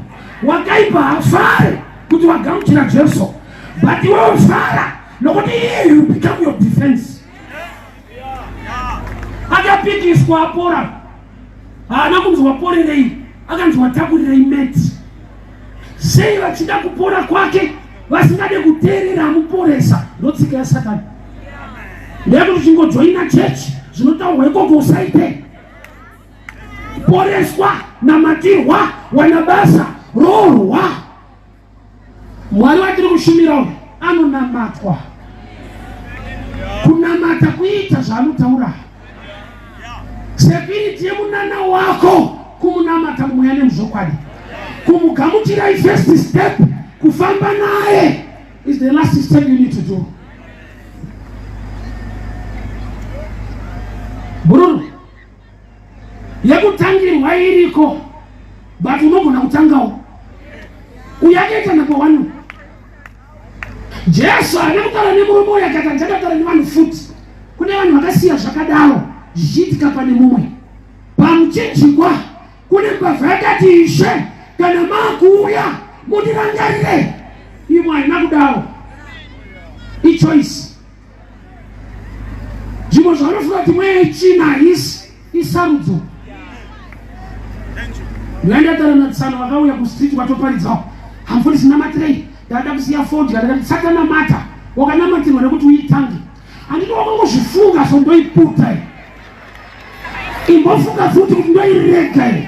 S1: wakaipa hafare kuti wagamuchira Jesu but iwewe fara nokuti iye you become your defense akapikiswa apora haana kunzi waporerei akanzi watakurirei meti sei vachida kupora kwake vasingade kuteerera amuporesa ndotsika yasatani ndeyekuti uchingojoina chechi zvinotaurwa ikoko usaite. Poreswa, namatirwa, wana basa, roorwa. Mwari watiri kushumira uyu anonamatwa. Kunamata kuita zvaanotaura. Security yemunana wako kumunamata mumweya nemuzvokwadi. Kumugamuchira ifirst step, kufamba naye is the last step you need to do. Bhururu yekutangirwa iriko but unogona kutangawo. Uyu akaita number one. Jesu haana kutaura nemurume uyu akati handichada kutaura nevanhu futi. Kune vanhu vakasiya zvakadaro zvichiitika pane mumwe. Pamuchinjikwa kune mbavha yakati Ishe kana maakuuya mundirangarire. Imwe haina kudaro. Ichoice. Zvimwe zvavanofunga kuti mweya yetsvina haisi isarudzo. Ndaenda natsano vakauya kustreet vatoparidzawo. Hamufundisi namatirei. Ndada kusiya fodya ndakati satanamata. Wakanamatirwa nekuti uitange. Handiti wakangozvifunga so ndoiputa iyi. Imbofunga futi kuti ndoirega iyi.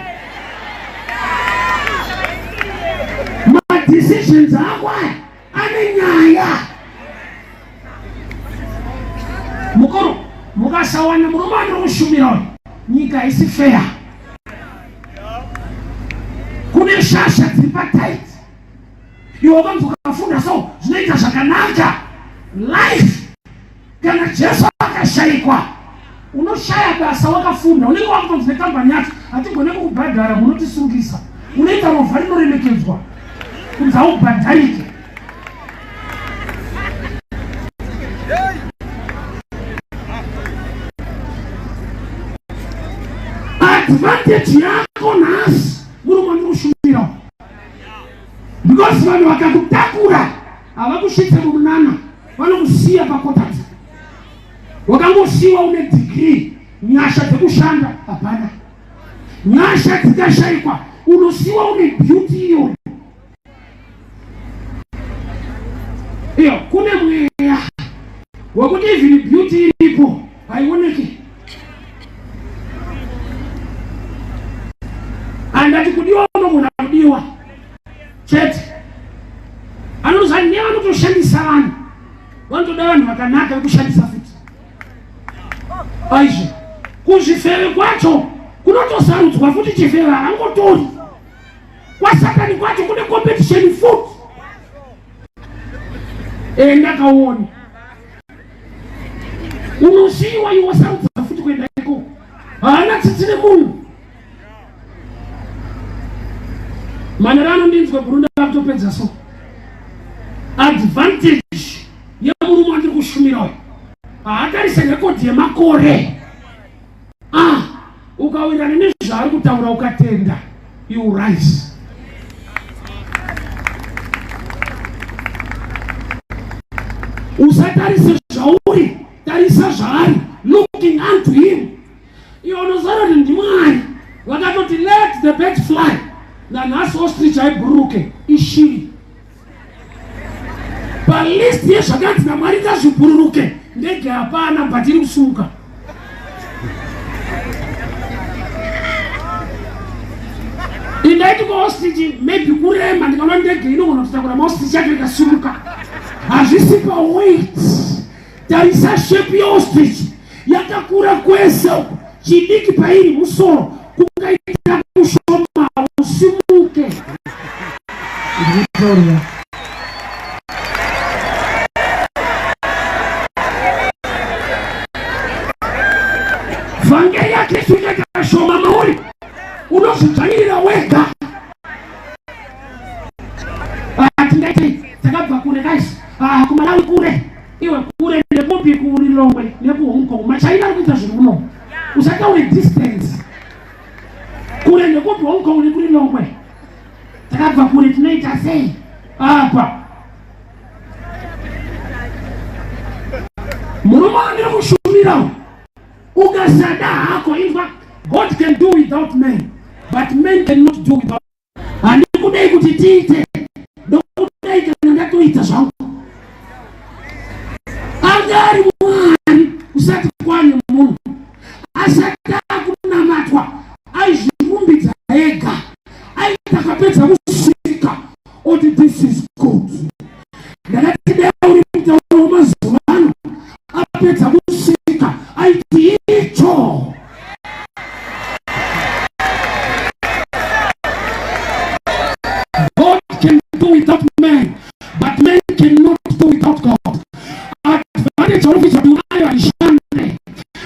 S1: Madecisions ako aya ane nyaya. Mukuru, mukasawana murume andiri kushumira uyu, nyika haisi fair. Kune shasha dziri patight. Iwe wakanzi ukafunda so zvinoita zvakanaka. Life kana Jesu akashaikwa unoshaya basa wakafunda unenge wakutonzi nekambani yacho hatigone kukubhadhara munotisungisa unoita rovha rinoremekedzwa kunzi haubhadharike advantage yako nhasi murume wandiri kushumira because vanhu vakakutakura havakusvitse mumunana vanokusiya pakotati wakangosiyiwa une degree nyasha dzekushanda hapana nyasha dzikashaikwa unosiyiwa une beauty iyoyo iyo kune mweya wekuti even beauty iripo haioneki andati kudiwa unogona kudiwa chete anoza nevanotoshandisa vanhu vanotoda vanhu vakanaka vekushandisa futi aizvo kuzvifeve kwacho kunotosarudzwa futi chifeve havangotori kwasatani kwacho kune competition futi enda kaone unosiyiwa iwe wasarudza futi kuenda ikoko haana tsitsi nemunhu manera anondinzwa burunda akutopedza so advantage yemurume wandiri kushumira uyu haatarise rekodhi yemakore ah ukawirirana nezvaari kutaura ukatenda you rise usatarise zvauri tarisa zvaari looking unto him Iwe unoziva kuti ndiMwari vakatoti let the bird fly nanhasi ostrich haibhururuke ishiri palist yezvakanzi naMwari ngazvibhururuke ndege hapana but iri kusimuka indaiti kuostrich maybe kurema ndikaona ndege inogona kutakura maostrich yacho ikasimuka hazvisi paweight Tarisa shape yeostrich yakakura kwese uku, chidiki pairi musoro kungaita kushoma usimuke. Victoria. Vhangeri yaKristu ikaita shoma mauri, unozvidzvanyirira wega. Ah, tingaitei? Takabva kure guys. Ah, kuMalawi kure. Iwe kure nekupi kuLilongwe nekuHong Kong. MaChina ari kuita zviri muno. Usataure distance. Kure nekupi Hong Kong nekuLilongwe. Takabva kure tinoita sei? Apa. Murume wandiri kushumira ukasada hako inzwa God can do without men but men cannot do without Handikudei kuti tiite, ndokudai kana ndatoita zvangu. Anga ari Mwari kusati kwane munhu, asati akunamatwa aizvi Apedza kusika aiti icho. God can do without man, but man cannot do without God. Advantage yauri kuita kuti unayo haishande.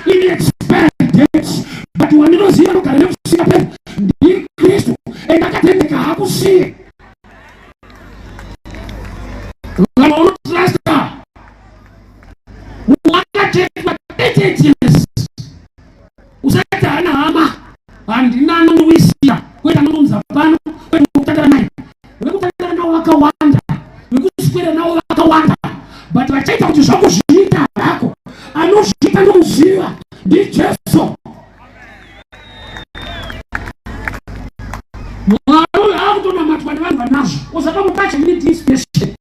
S1: Ine expired date, but wandinoziva anogara nekusingaperi ndiKristu, and akatendeka haakusiye. Vanhu vanotrusta munhu akachekwa 38 years usati haana hama, handina anondiwisira, kwete anondiunza pano, kwete kutandara naye. Vekutandara navo vakawanda, vekuswera navo vakawanda, but vachaita kuti zvako zviita hako. Anozviita ndomuziva ndiJesu. Mwari uyu akutonamatwa nevanhu vanazvo. Usada mupache need inspiration,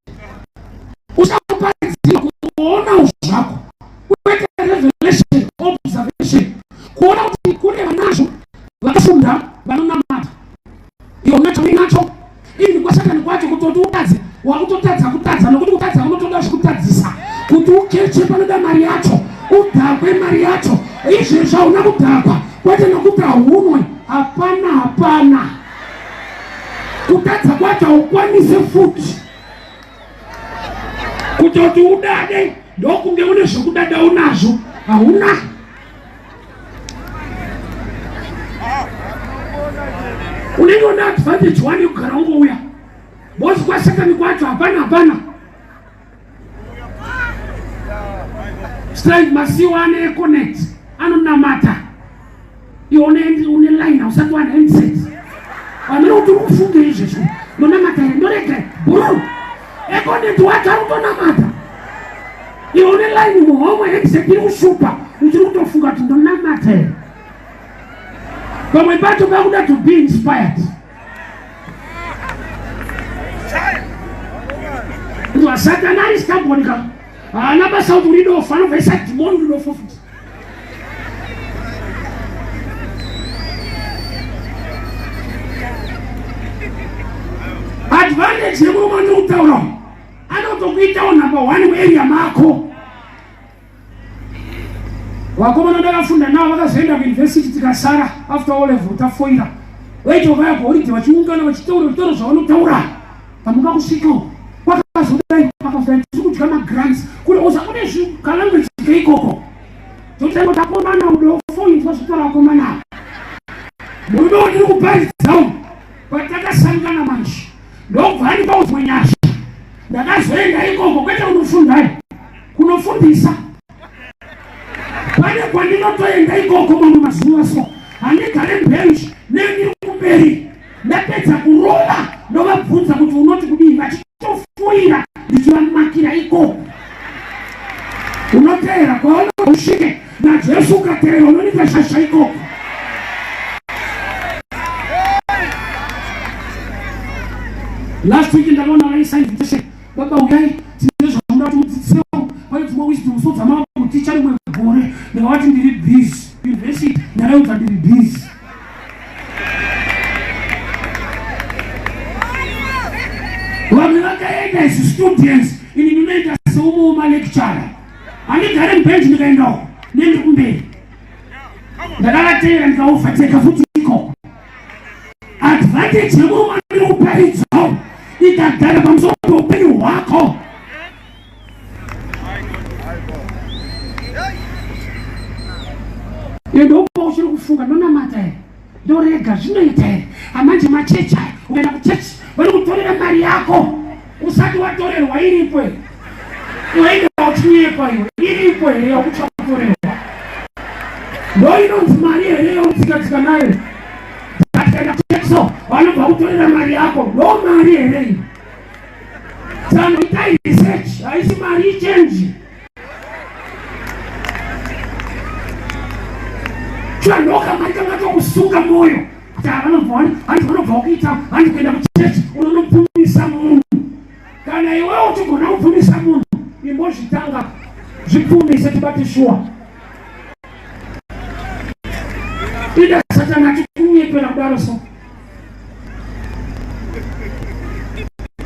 S1: usakuparidzira kuona zvako, kwete revelation, observation, kuona kuti kune vanazvo vakafunda vanonamata. Iwe unacho uinacho ini kwasatani kwacho kutoti utadze wakutotadza kutadza, nokuti kutadza kunotoda zvekutadzisa kuti ukeche, panoda mari yacho, udhakwe mari yacho. Izvezvi hauna kudhakwa, kwete nokuti haunwe. Hapana, hapana kutadza kwacho, haukwanise futi kutoti udade, ndokunge une zvekudada unazvo, hauna. Unenge une advantage one yekugara ungouya bosi kwasatani kwacho hapana, hapana. Strange Masiwa ane Econet anonamata, iwe une line hausati wane handset. Vamene kuti uri kufunga izvezvo, ndonamata here, ndorega bhuru? Econet wacho ari kutonamata, iwe une line muhomwe, handset iri kushupa, uchiri kutofunga kuti ndonamata here. Pamwe pacho pakuda to be inspired. Satani ari stubborn ka, haana basa kuti uri dofo, anobva dhimoni uri dofo futi. Advantage yemurume andiri kutaura anotokuitawo number one muarea mako. Vakomana ndakafunda navo vakazoenda kuuniversity, tikasara after O level tafoira. Vaiti vakaya kuholiday vachiungana vachitaura zvitauro zvavanotaura, pamuka kusvika kwakazodai kwakazodai, tiri kudya magrants kune uza kune kalanguage keikoko. Totakomana udofo inzwa zvitaura vakomana. Murume wandiri kuparidzawo, patakasangana manje ndobva andipa udzwe nyasha. Ndakazoenda ikoko kwete kunofundai, kunofundisa. Pane kwandinotoenda ikoko mamwe mazuva so handigare bench, nendiri kumberi. Ndapedza kurova ndovabvunza kuti unoti kudii, vachitofoira ndichivamakira ikoko. Unoteera kwaona usvike naJesu, ukateera unonika shasha ikoko. Last week ndakaona vaisa invitation, baba uyai, tine zvamuda kuti mudzidzisewo, pane dzimwe wisdom so dzamava kuticha rimwe gore. Ndakavati ndiri busy university, ndakaudza ndiri busy. Vamwe vakaenda as students, ini ndinoenda seumwe wemalecturer. Handigare mubench, ndikaendawo nendiri kumberi. Ndakavateera ndikaovateka futi ikoko. Advantage yemurume andiri kuparidzawo ikagara pamusoro peupenyu hwako, ende upa uchiri kufunga ndonamata here, ndorega, zvinoita here? Amanje machechi aya, ukaenda kuchechi vari kutorera mari yako usati watorerwa. Iripo here? Uenda uchinyepa iwe, iripo here yakutsva kutorerwa? Ndo inonzi mari here yautsikatsika nayo? Atikaenda kuchechi so vanobva kutorera mari yako, ndo mari here iyi? Tsano, itai research, haisi mari, ichenji. Chandoka mari kangatokusunga mwoyo kuti havanobva hanzi vanobva kuita hanzi kuenda kuchechi unonopfumisa munhu. Kana iwewe uchigona kupfumisa munhu, imbozvitanga, zvipfumise tibate shuwa. Ida Satani achikunyepera kudaro so.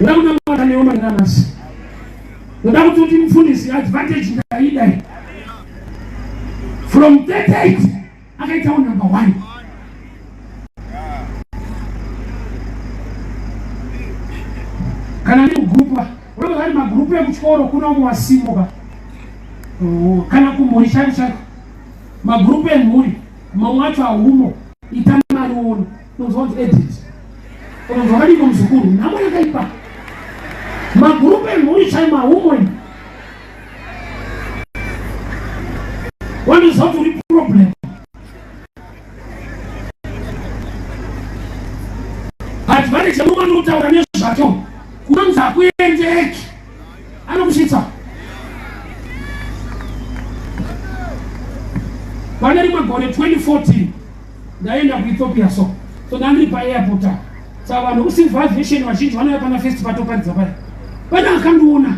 S1: Ndoda kunamata newe manganasi. Ndoda kuti uti mufundisi, advantage ndaida. From 38 akaitawo number 1. Kana ndiri mugrupu, unenge vari magrupu ekuchikoro kuna umwe wasimuka. Oh, kana kumhuri chaiko chaiko. Magrupu emhuri mamwe acho ahumo ita mari uone. Unonzwa kuti edit. Unonzwa vadiko muzukuru, nhamo yakaipa. Magrupu emhuri chaimo ahumo ini. Wanoziva kuti uri problem. Advantage yemurume anotaura nezvacho kunonzi hakuendeki, anokusvitsa pane rimwe gore 2014 ndaenda kuEthiopia so so ndandiri paairport apa saka vanhu vekucivil aviation vazhinji vanouya pana first patoparidza paya pane akandiona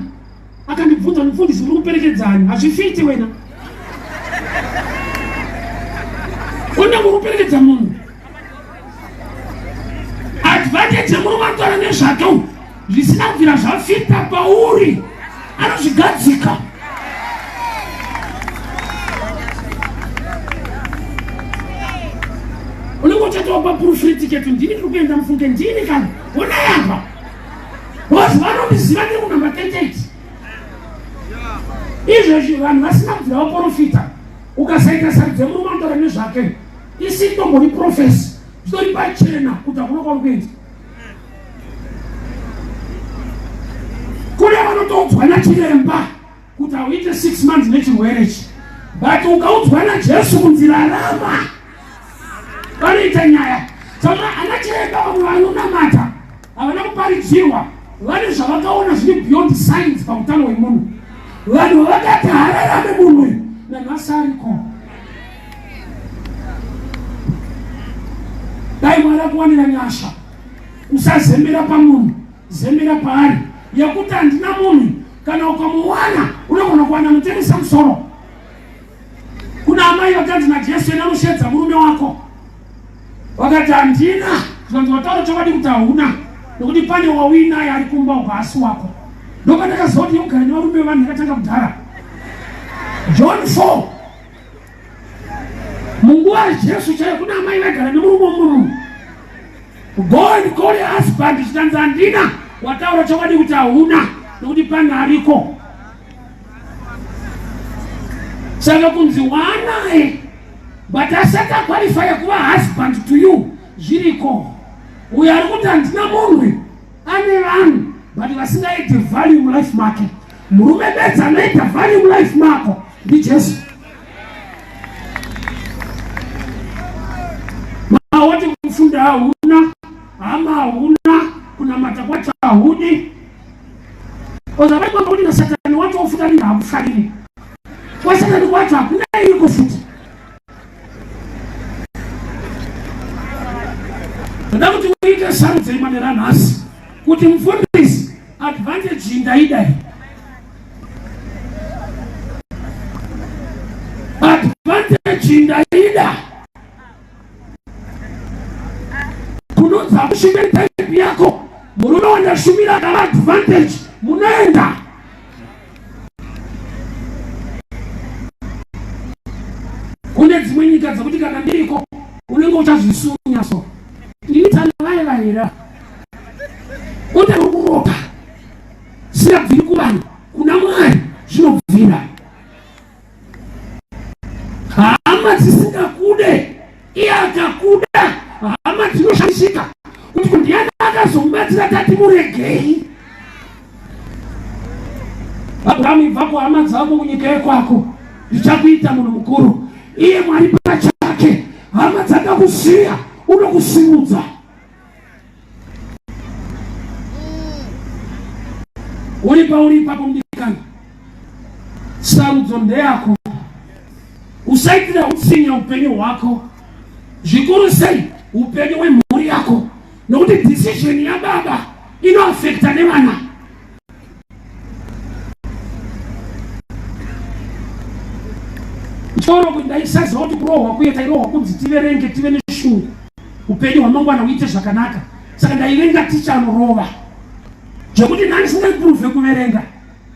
S1: akandibvunza mufundisi uri kuperekedzani hazvifiti wena ona uri kuperekedza munhu advantage yemurume anotaura nezvake uyu zvisina kubvira zvafita pauri anozvigadzika unenge uchatopa proof ticket ndini ndiri kuenda mufunge ndini kana onai apa Because vanondiziva ndiri kunumber 38. Izvezvi vanhu vasina kubvira vaporofita ukasaita sarudzo yemurume anotaura nezvake isitombori profesi zvitori pachena kuti hakuna kwauri kuenda. Kune vanotoudzwa nachiremba kuti hauite 6 months nechirwere ichi but ukaudzwa naJesu kunzi rarama vanoita nyaya saka ana chiremba vamwe vanonamata havana kuparidzirwa vane zvavakaona zviri beyond science pautano hwemunhu vanhu vakati hararame munhu uyu nanhasi ariko dai mwari akuwanira nyasha usazembera pamunhu zemera paari yekuti handina munhu kana ukamuwana unogona kuwana mutemesa musoro Kuna amai vakanzi naJesu enda unoshedza murume wako, vakati handina. Zvikanzi wataura chokwadi kuti hauna, nokuti pane wauinaye ari kumba uko haasi wako. Ndopandakaziva kuti yekugara nevarume vevanhu yakatanga kudhara. John 4 munguva yaJesu chaiyo kuna amai vaigara nemurume womurume. Go and call your husband, zvikanzi handina. Wataura chokwadi kuti hauna, nokuti pane ariko. Saka kunzi waanaye but asati aqualifya kuva husband to you zviriko. Uyo ari kuti handina munhu ane vanhu but vasingaiti value mulife make. Murume bedzi anoita value mulife mako ndiJesu. Mawati kufunda hauna, hama hauna, kunamata kwacho haudi. Oza vaigomba kuti nasatani wacho ofuta ringa hakufariri. Kwasatani kwacho hakuna iriko futi. Ndoda kuti uite sarudzo imanera nhasi kuti mufundisi advantage ndaida iyi. Advantage ndaida. Kunonzi hakushumiri type yako murume wandashumira akava advantage munoenda kune dzimwe nyika dzekuti kana ndiriko unenge uchazvisunya so ndini tsana vaye vaira une kurota singabviri kuvanhu kuna Mwari zvinobvira Hama dzisingakude iye akakuda, hama dzinoshamisika kuti ndiani akazomubatsira tati muregei. Abrahamu, ibva kuhama dzako kunyika yekwako, ndichakuita munhu mukuru. Iye Mwari pachake, hama dzakakusiya unokusimudza. Uri pauri ipapo mudikani, sarudzo ndeyako. Usaitira utsinye upenyu hwako, zvikuru sei upenyu hwemhuri yako, nokuti decision yababa inoafekta nevana. Chikoro ndaisaziva kuti kurohwa kuye tairohwa kunzi tiverenge tive neshungu upenyu hwamangwana huite zvakanaka saka ndaivenga ticha anorova zvekuti nhani singaimprove kuverenga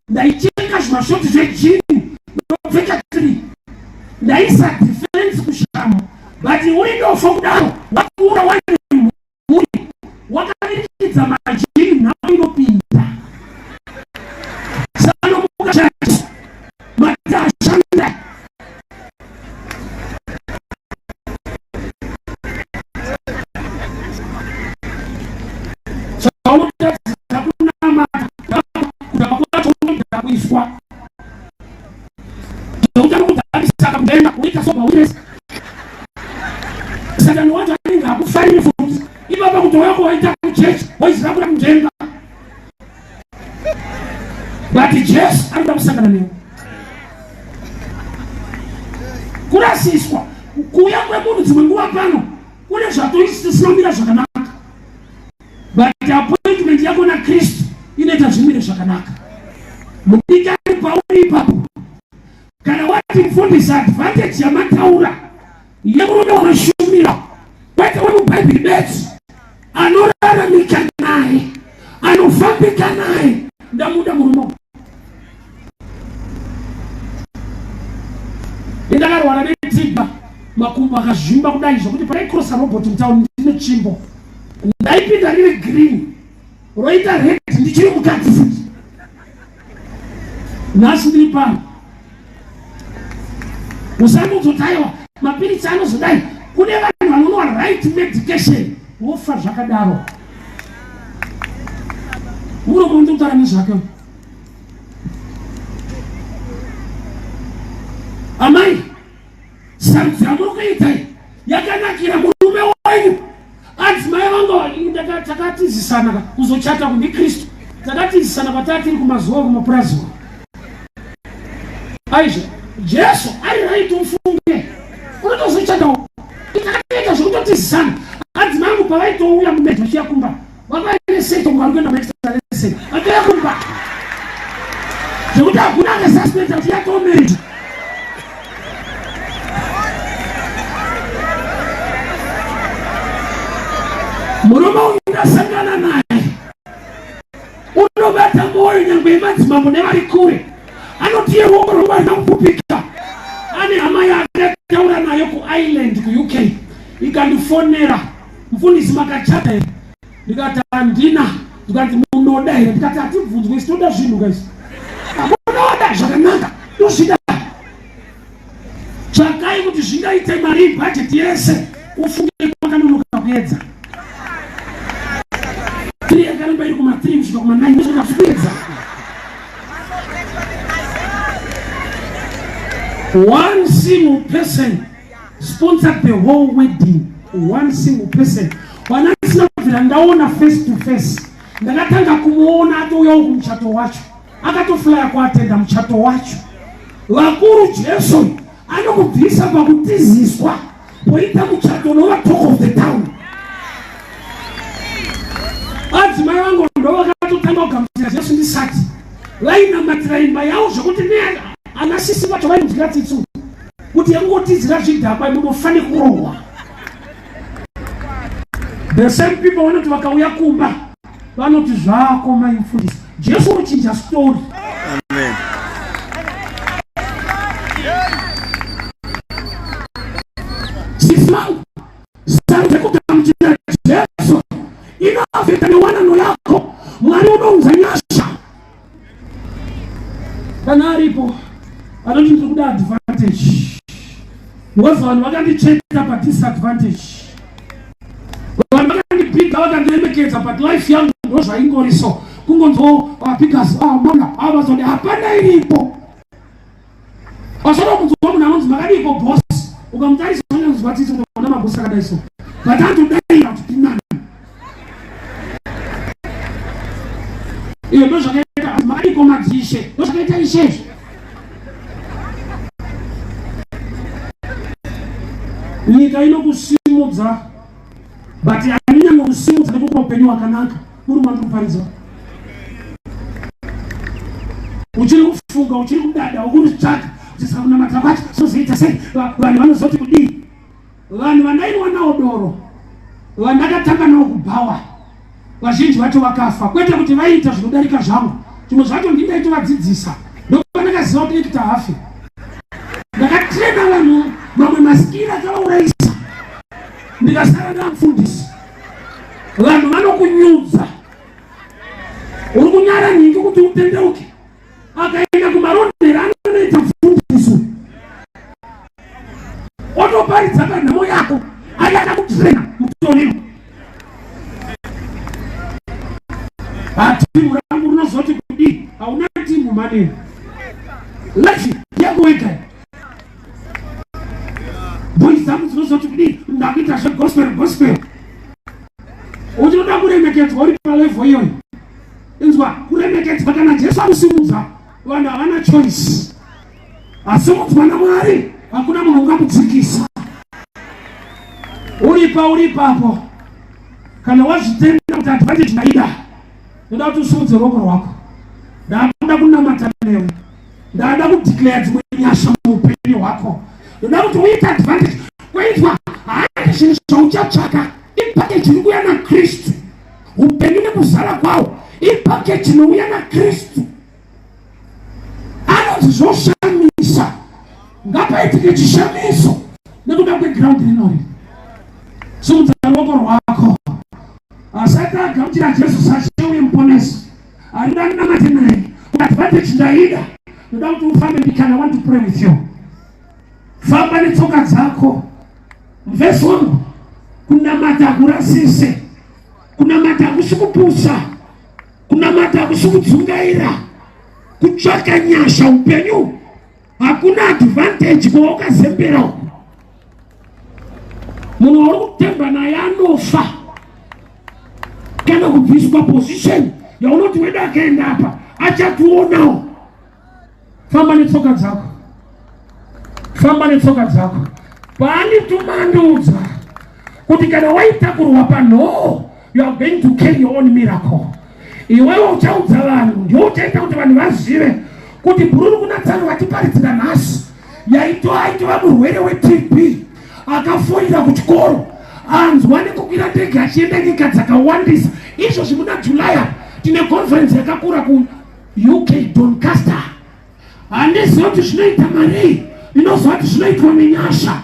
S1: ndaicheka zvimashoti zvejini ndopfeka 3. Ndaisa defense kushamo but uri dofo kudaro wakura waine mhuri wakavirikidza majini nhamo inopinda. Sanomuka chacho mati ashanda chaunotadzisa kunamata kudhakwa kwacho unodhakwiswa zvautari kudhakisa kakudenga uita sober witness satani wacho anenge akufariri futi ipapa kuti wako waita kuchechi waiziva kuda kunjenga but Jesu anoda kusangana newe. Kurasiswa kuuya kwemunhu dzimwe nguva pano kune zvatoisinomira zvakanaka but appointment yako naKristu inoita zvimire zvakanaka. Mudikani pauri ipapo, kana wati mufundisi advantage yamataura yemurume wamashumira kwete wemubhaibheri bedzi anoraramika naye anofambika naye ndamuda murume uyu. Ndakarwara netibha makumbo akazvimba kudai zvokuti paraikrosa robot mutauni ndine tsvimbo ndaipinda riri green roita red ndichiri mukadzi futi. Nhasi ndiri pano usanozoti aiwa mapiritsi anozodai. Kune vanhu vanonwa right medication vofa zvakadaro. Muromo ndikutaura nezvake. Amai, sarudzo yamuri kuita iyi yakanakira murume wenyu. Adzimai vangu takatizisana kuzochata kundi Kristu, takatizisana kwataa tiri kumazuva kumapurazi. Aizvo Jesu ari right ufunge unotozochatawo. Takatoita zvekutotizisana. Adzimai angu pavaitouya mumeji vachiya kumba vakaine seto vari kuenda maextra lesson vakauya kumba zvekuti hakuna akasuspecta kuti yatoo marriage. Murume uyu ndasangana naye unobata mwoyo nyangwe yemadzimambo nevari kure. Anoti iye ruoko rwangu harina kupfupika. Ane hama yaakataura nayo kuIreland kuUK ikandifonera, mufundisi makachata here? Ndikati handina. Ndikati munoda here? Ndikati hatibvunzwe isu toda zvinhu guys. Munoda zvakanaka tozvida. Tsvakai kuti zvingaite mari bhajeti yese ufunge kwakanonoka kuedza. 3 yakaramba iri kuma 3 kusvika kuma 9 kusvika kuedza. One single person sponsored the whole wedding. One single person. Wana ndisina kubvira ndaona face to face. Ndakatanga kumuona atouyawo kumuchato wacho. Akatoflya kuatenda muchato wacho. Vakuru Jesu anokubvisa pakutiziswa poita muchato unova talk of the town. Adzimai vangu ndo vakatotanga kugamuchira Jesu ndisati vainamatira imba yavo zvekuti ana sisi vacho vainzwira tsitsi kuti yekungotizira zvidhakwa munofanira kurohwa. The same people vanoti vakauya kumba vanoti zvako mai mufundisi. Jesu unochinja story.
S2: Amen.
S1: Sisi vangu, sarudzo yekugamuchira Jesu inoafekta newanano yako. Mwari unounza nyasha. Kana aripo anoti ndiri kuda advantage because vanhu vakandicheka padisadvantage, vanhu vakandibhiga vakandiremekedza, but life yangu ndozvaingori so kungonzwo vapikas mona avazodi hapana iripo. Wasvika kunzwa munhu anonzi makadiiko boss, ukamutarisa unonzwa tsitsi kuti ona mabosi akadai so, but anotodaira kuti tinani. Iyo ndozvakaita makadiiko madzishe, ndozvakaita ishe izvi. Nyika inokusimudza but hainyanyo kusimudza nekupa upenyu hwakanaka. Muri mwandiri kuparidza uchiri kufunga, uchiri kudada, ukurutsvaga kuti saka kunamata kwacho zvozoita sei, vanhu vanozoti kudii? Vanhu vandainwa nawo doro, vandakatanga nawo kubhawa, vazhinji vacho vakafa. Kwete kuti vaiita zvinodarika zvangu, zvimwe zvacho ndindaitovadzidzisa. Ndopandakaziva kuti ekita hafe. Ndakatrena vanhu mamwe maskiri akavaurayisa, ndikasara ndamufundisi. Vanhu vanokunyudza, uri kunyara nhingi kuti utendeuke. Akaenda kumarondera anonoita mufundisi otoparidza panhamo yako, ari akakutrena mutoriro. Hatimu rangu rinozoti kudii? Hauna timu manini, life yako wega. Boys dzangu dzinozoti kudii? Ndakuita zvegospel gospel. Uchinoda kuremekedzwa uri palevel iyoyo. Inzwa, kuremekedzwa kana Jesu akusimudza, vanhu havana choice. Asimudzwa naMwari, hakuna munhu ungamudzikisa. Uripa uripapo, kana wazvitenda kuti advantage ndaida, ndoda kuti usimudze ruoko rwako. Ndakuda kunamata newe, ndada kudeclare dzimwe nyasha muupenyu hwako. Ndoda kuti uite advantage. Kuinzwa handi zvinhu zvauchatsvaka, ipackage iri kuuya naKristu. Upenyu nekuzara kwawo ipackage inouya naKristu. Anonzi zvoshamisa, ngapaitike chishamiso nekuda kweground rinori. Simudza ruoko rwako. Asati agamuchira Jesu saShe uye Muponesi, arikuda ndinamate naye. Advantage ndaida, ndoda kuti ufambe ndikana, I want to pray with you. Famba netsoka dzako. Mvesi wangu, kunamata hakurasise, kunamata hakusi kupusa, kunamata hakusi kudzungaira, kutsvaka nyasha upenyu hakuna advantage kwaukazembera uku. Munhu wauri kutemba naye anofa kana kubviswa position yaunoti wedu akaenda apa achationawo. Famba netsoka dzako, famba netsoka dzako. Paandituma andiudza kuti kana waitakurwa panhoo, you are going to carry your own miracle. Iwewe uchaudza vanhu, ndiwe uchaita kuti vanhu vazive kuti bhururu kuna tsano vatiparidzira nhasi yaitova aitova murwere weTB akafoira kuchikoro, anzwa nekukwira ndege achienda nyika dzakawandisa. Izvozvi muna July apa tine conference yakakura ku UK Doncaster. Handizivi kuti zvinoita marii, ndinoziva kuti zvinoitwa nenyasha.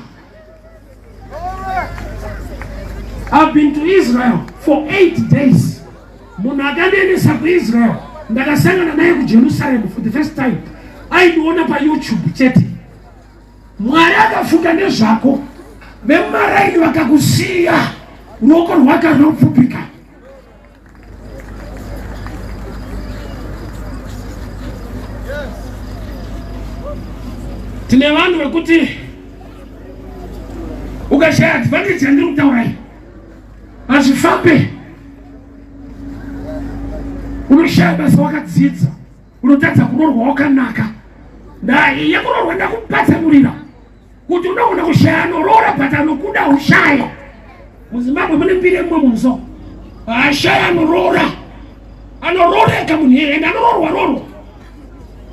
S1: I've been to Israel for 8 days. Munhu akandiendesa kuIsrael ndakasangana naye kuJerusalem for the first time. Aindiona paYouTube chete. Mwari akafunga nezvako, vemaraini vakakusiya, ruoko rwake runopfupika. Tine vanhu vekuti ukashaya advantage yandiri kutaura iyi hazvifambe. Unoshaya basa wakadzidza, unotadza kuroorwa wakanaka. Ndai yekuroorwa ndakupatsanurira kuti unogona kushaya anoroora but anokuda ushaya. MuZimbabwe mune mbiri yemumwe munhu so ashaya anoroora, anorooreka munhu iyeye ende anoroorwa roorwa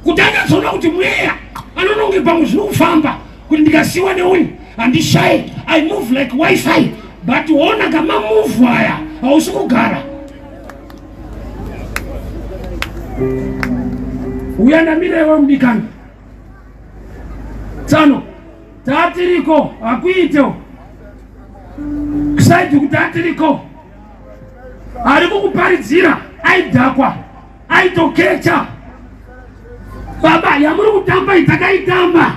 S1: kuti anyatsoona kuti mweya anononge pamwe zviri kufamba kuti ndikasiwa neuyu handishaye, I move like wifi, but ona kamamuvhu aya hausi kugara. Uya ndamira iwe mudikani tsano tatiriko hakuite kusaidi kuti atiriko ari kukuparidzira aidhakwa aitokecha. Baba yamuri kutamba itakaitamba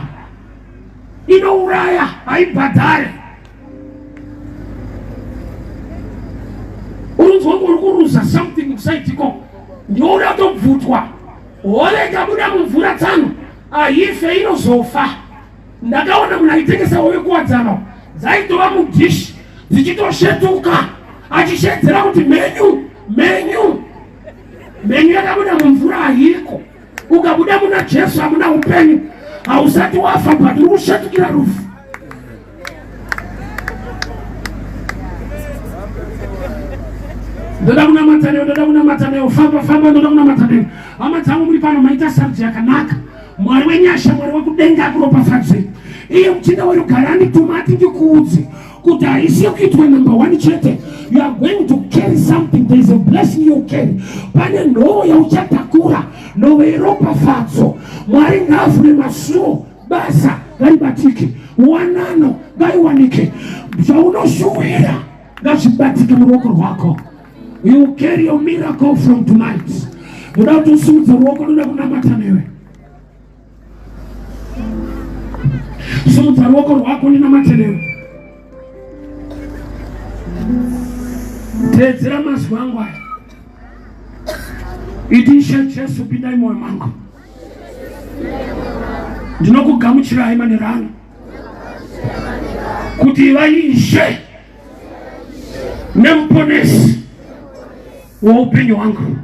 S1: inouraya haibhadhare. Urunzwa uri kuruza something kusaitiko, ndiwo uda kutobvutwa. Hove ikabuda mumvura tsano haife, inozofa. Ndakaona munhu aitengesa hove kuwadzano, dzaitova mudhishi dzichitoshetuka, achishedzera kuti menyu menyu menyu. Yakabuda mumvura haiko. Ukabuda muna Jesu hamuna upenyu, hausati wafa, but uri kushetukira rufu. Ndoda kunamata newe, ndoda kunamata newe, famba famba, ndoda kunamata newe. Hama dzangu muri pano, maita sarudzo yakanaka. Mwari wenyasha, Mwari wekudenga akuropafadze. Iye muchinda werugare andituma ati ndikuudze kuti haisi yekuitwa number 1 chete. You are going to carry something. There is a blessing you carry. Pane nhovo yauchatakura, nhovo yeropafadzo. Mwari ngaavhure masuo. Basa ngaribatike, wanano ngaiwanike, zvaunoshuwira ngazvibatike muruoko rwako. You carry your miracle from tonight. Ndoda kuti usimudze ruoko, ndoda kunamata newe. Simudza ruoko rwako ndinamate newe. Teedzera mazwi angu aya. Iti Ishe Jesu, pindai mwoyo mangu. Ndinokugamuchirai manheru ano kuti ivai Ishe nemuponesi woupenyu hwangu.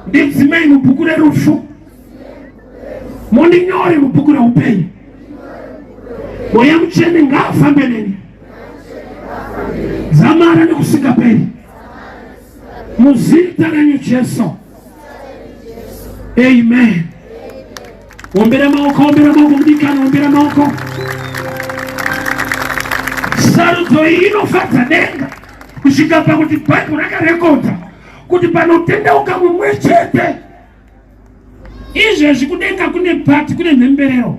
S1: Ndidzimei mubhuku rerufu, mundinyore mubhuku reupenyu. Mweya Mutsvene ngaafambe neni dzamara nekusingaperi, muzita renyu Jesu, amen. Ombera maoko, ombera maoko mudikani, ombera maoko. Sarudzo iyi inofadza denga kusvika pakuti Bhaibheri rakarekodha kuti panotendeuka mumwe chete izvezvi kudenga kune pati, kune mhemberero.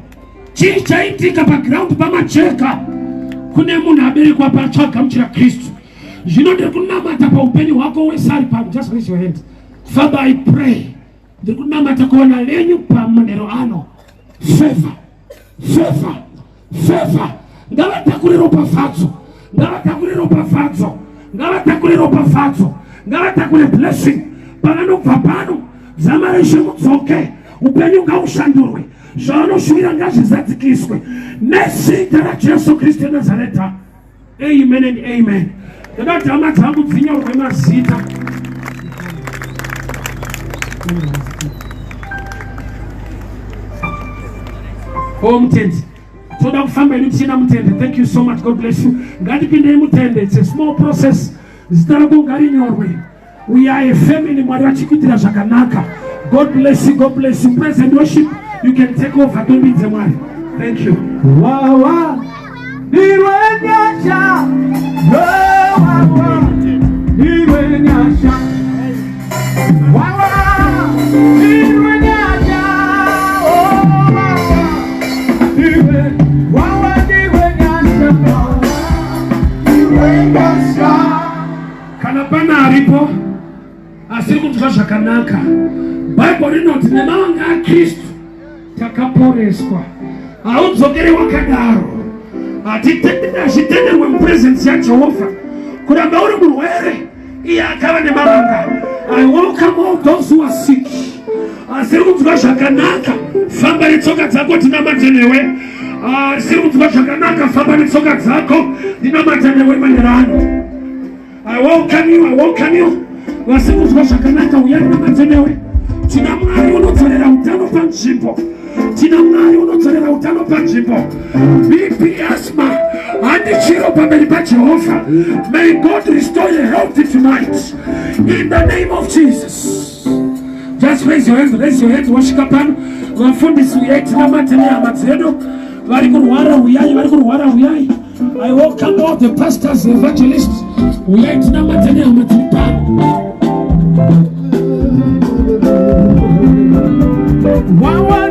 S1: Chii chaitika pagiraundi paMacheka? Kune munhu aberekwa patsva agamuchira Kristu. Zvino ndiri kunamata paupenyu hwako wese ari pano. Just raise your hand. Father, I pray. Ndiri kunamata kuona venyu pamanhero ano. Favor, favor, favor. Ngavatakure ropafadzo, ngavatakure ropafadzo, ngavatakure ropafadzo, ngavatakure blessing. Pavanobva pano, zama reshe mudzoke, upenyu ngaushandurwe, zvavanoshuvira ngazvizadzikiswe nezita raJesu Kristu weNazareta. Amen and amen. Ndoda kuti hama dzangu dzinyorwe mazita. Oh, mutendi. Toda kufamba ini tichienda mutende. Thank you so much. God bless you. Ngatipindei mutende. It's a small process. Zita rako ngarinyorwe. We are a family. Mwari vachikuitira zvakanaka. God bless you. God bless you. Praise and worship. You can take over. Tombidze Mwari. Thank you.
S4: Wawa ndirwe nyasha, wawa ndirwe nyasha, wawa ndirwe nyasha, oh wawa ndirwe, wawa ndirwe nyasha, wawa ndirwe nyasha.
S1: Kana pana aripo asiri kunzwa zvakanaka, Bhaibheri rinoti nemavanga aKristu takaporeswa. Haudzokere wakadaro. Hazvitenderwe mupresence yaJehovha kuramba uri murwere iye akava nemavanga. I welcome all those who are sick. Asiri kunzwa zvakanaka, famba netsoka dzako tinamate newe. Asiri kunzwa zvakanaka, famba netsoka dzako ndinamate newe manherano. I welcome you, I welcome you. Vasiri kunzwa zvakanaka, uyai ndinamate newe. Tina Mwari unodzorera utano panzvimbo. Tina Mwari unodzorera utano panzvimbo. BP, asthma, handi chiro pamberi paJehovha. May God restore your health tonight. In the name of Jesus. Just raise your hands, raise your hands, wasvika pano. Vafundisi uyai tinamate nehama dzedu. Vari kurwara uyai, vari kurwara uyai. I welcome all the pastors, evangelists. Uyai tinamate nehama dziri pano.
S4: Wawa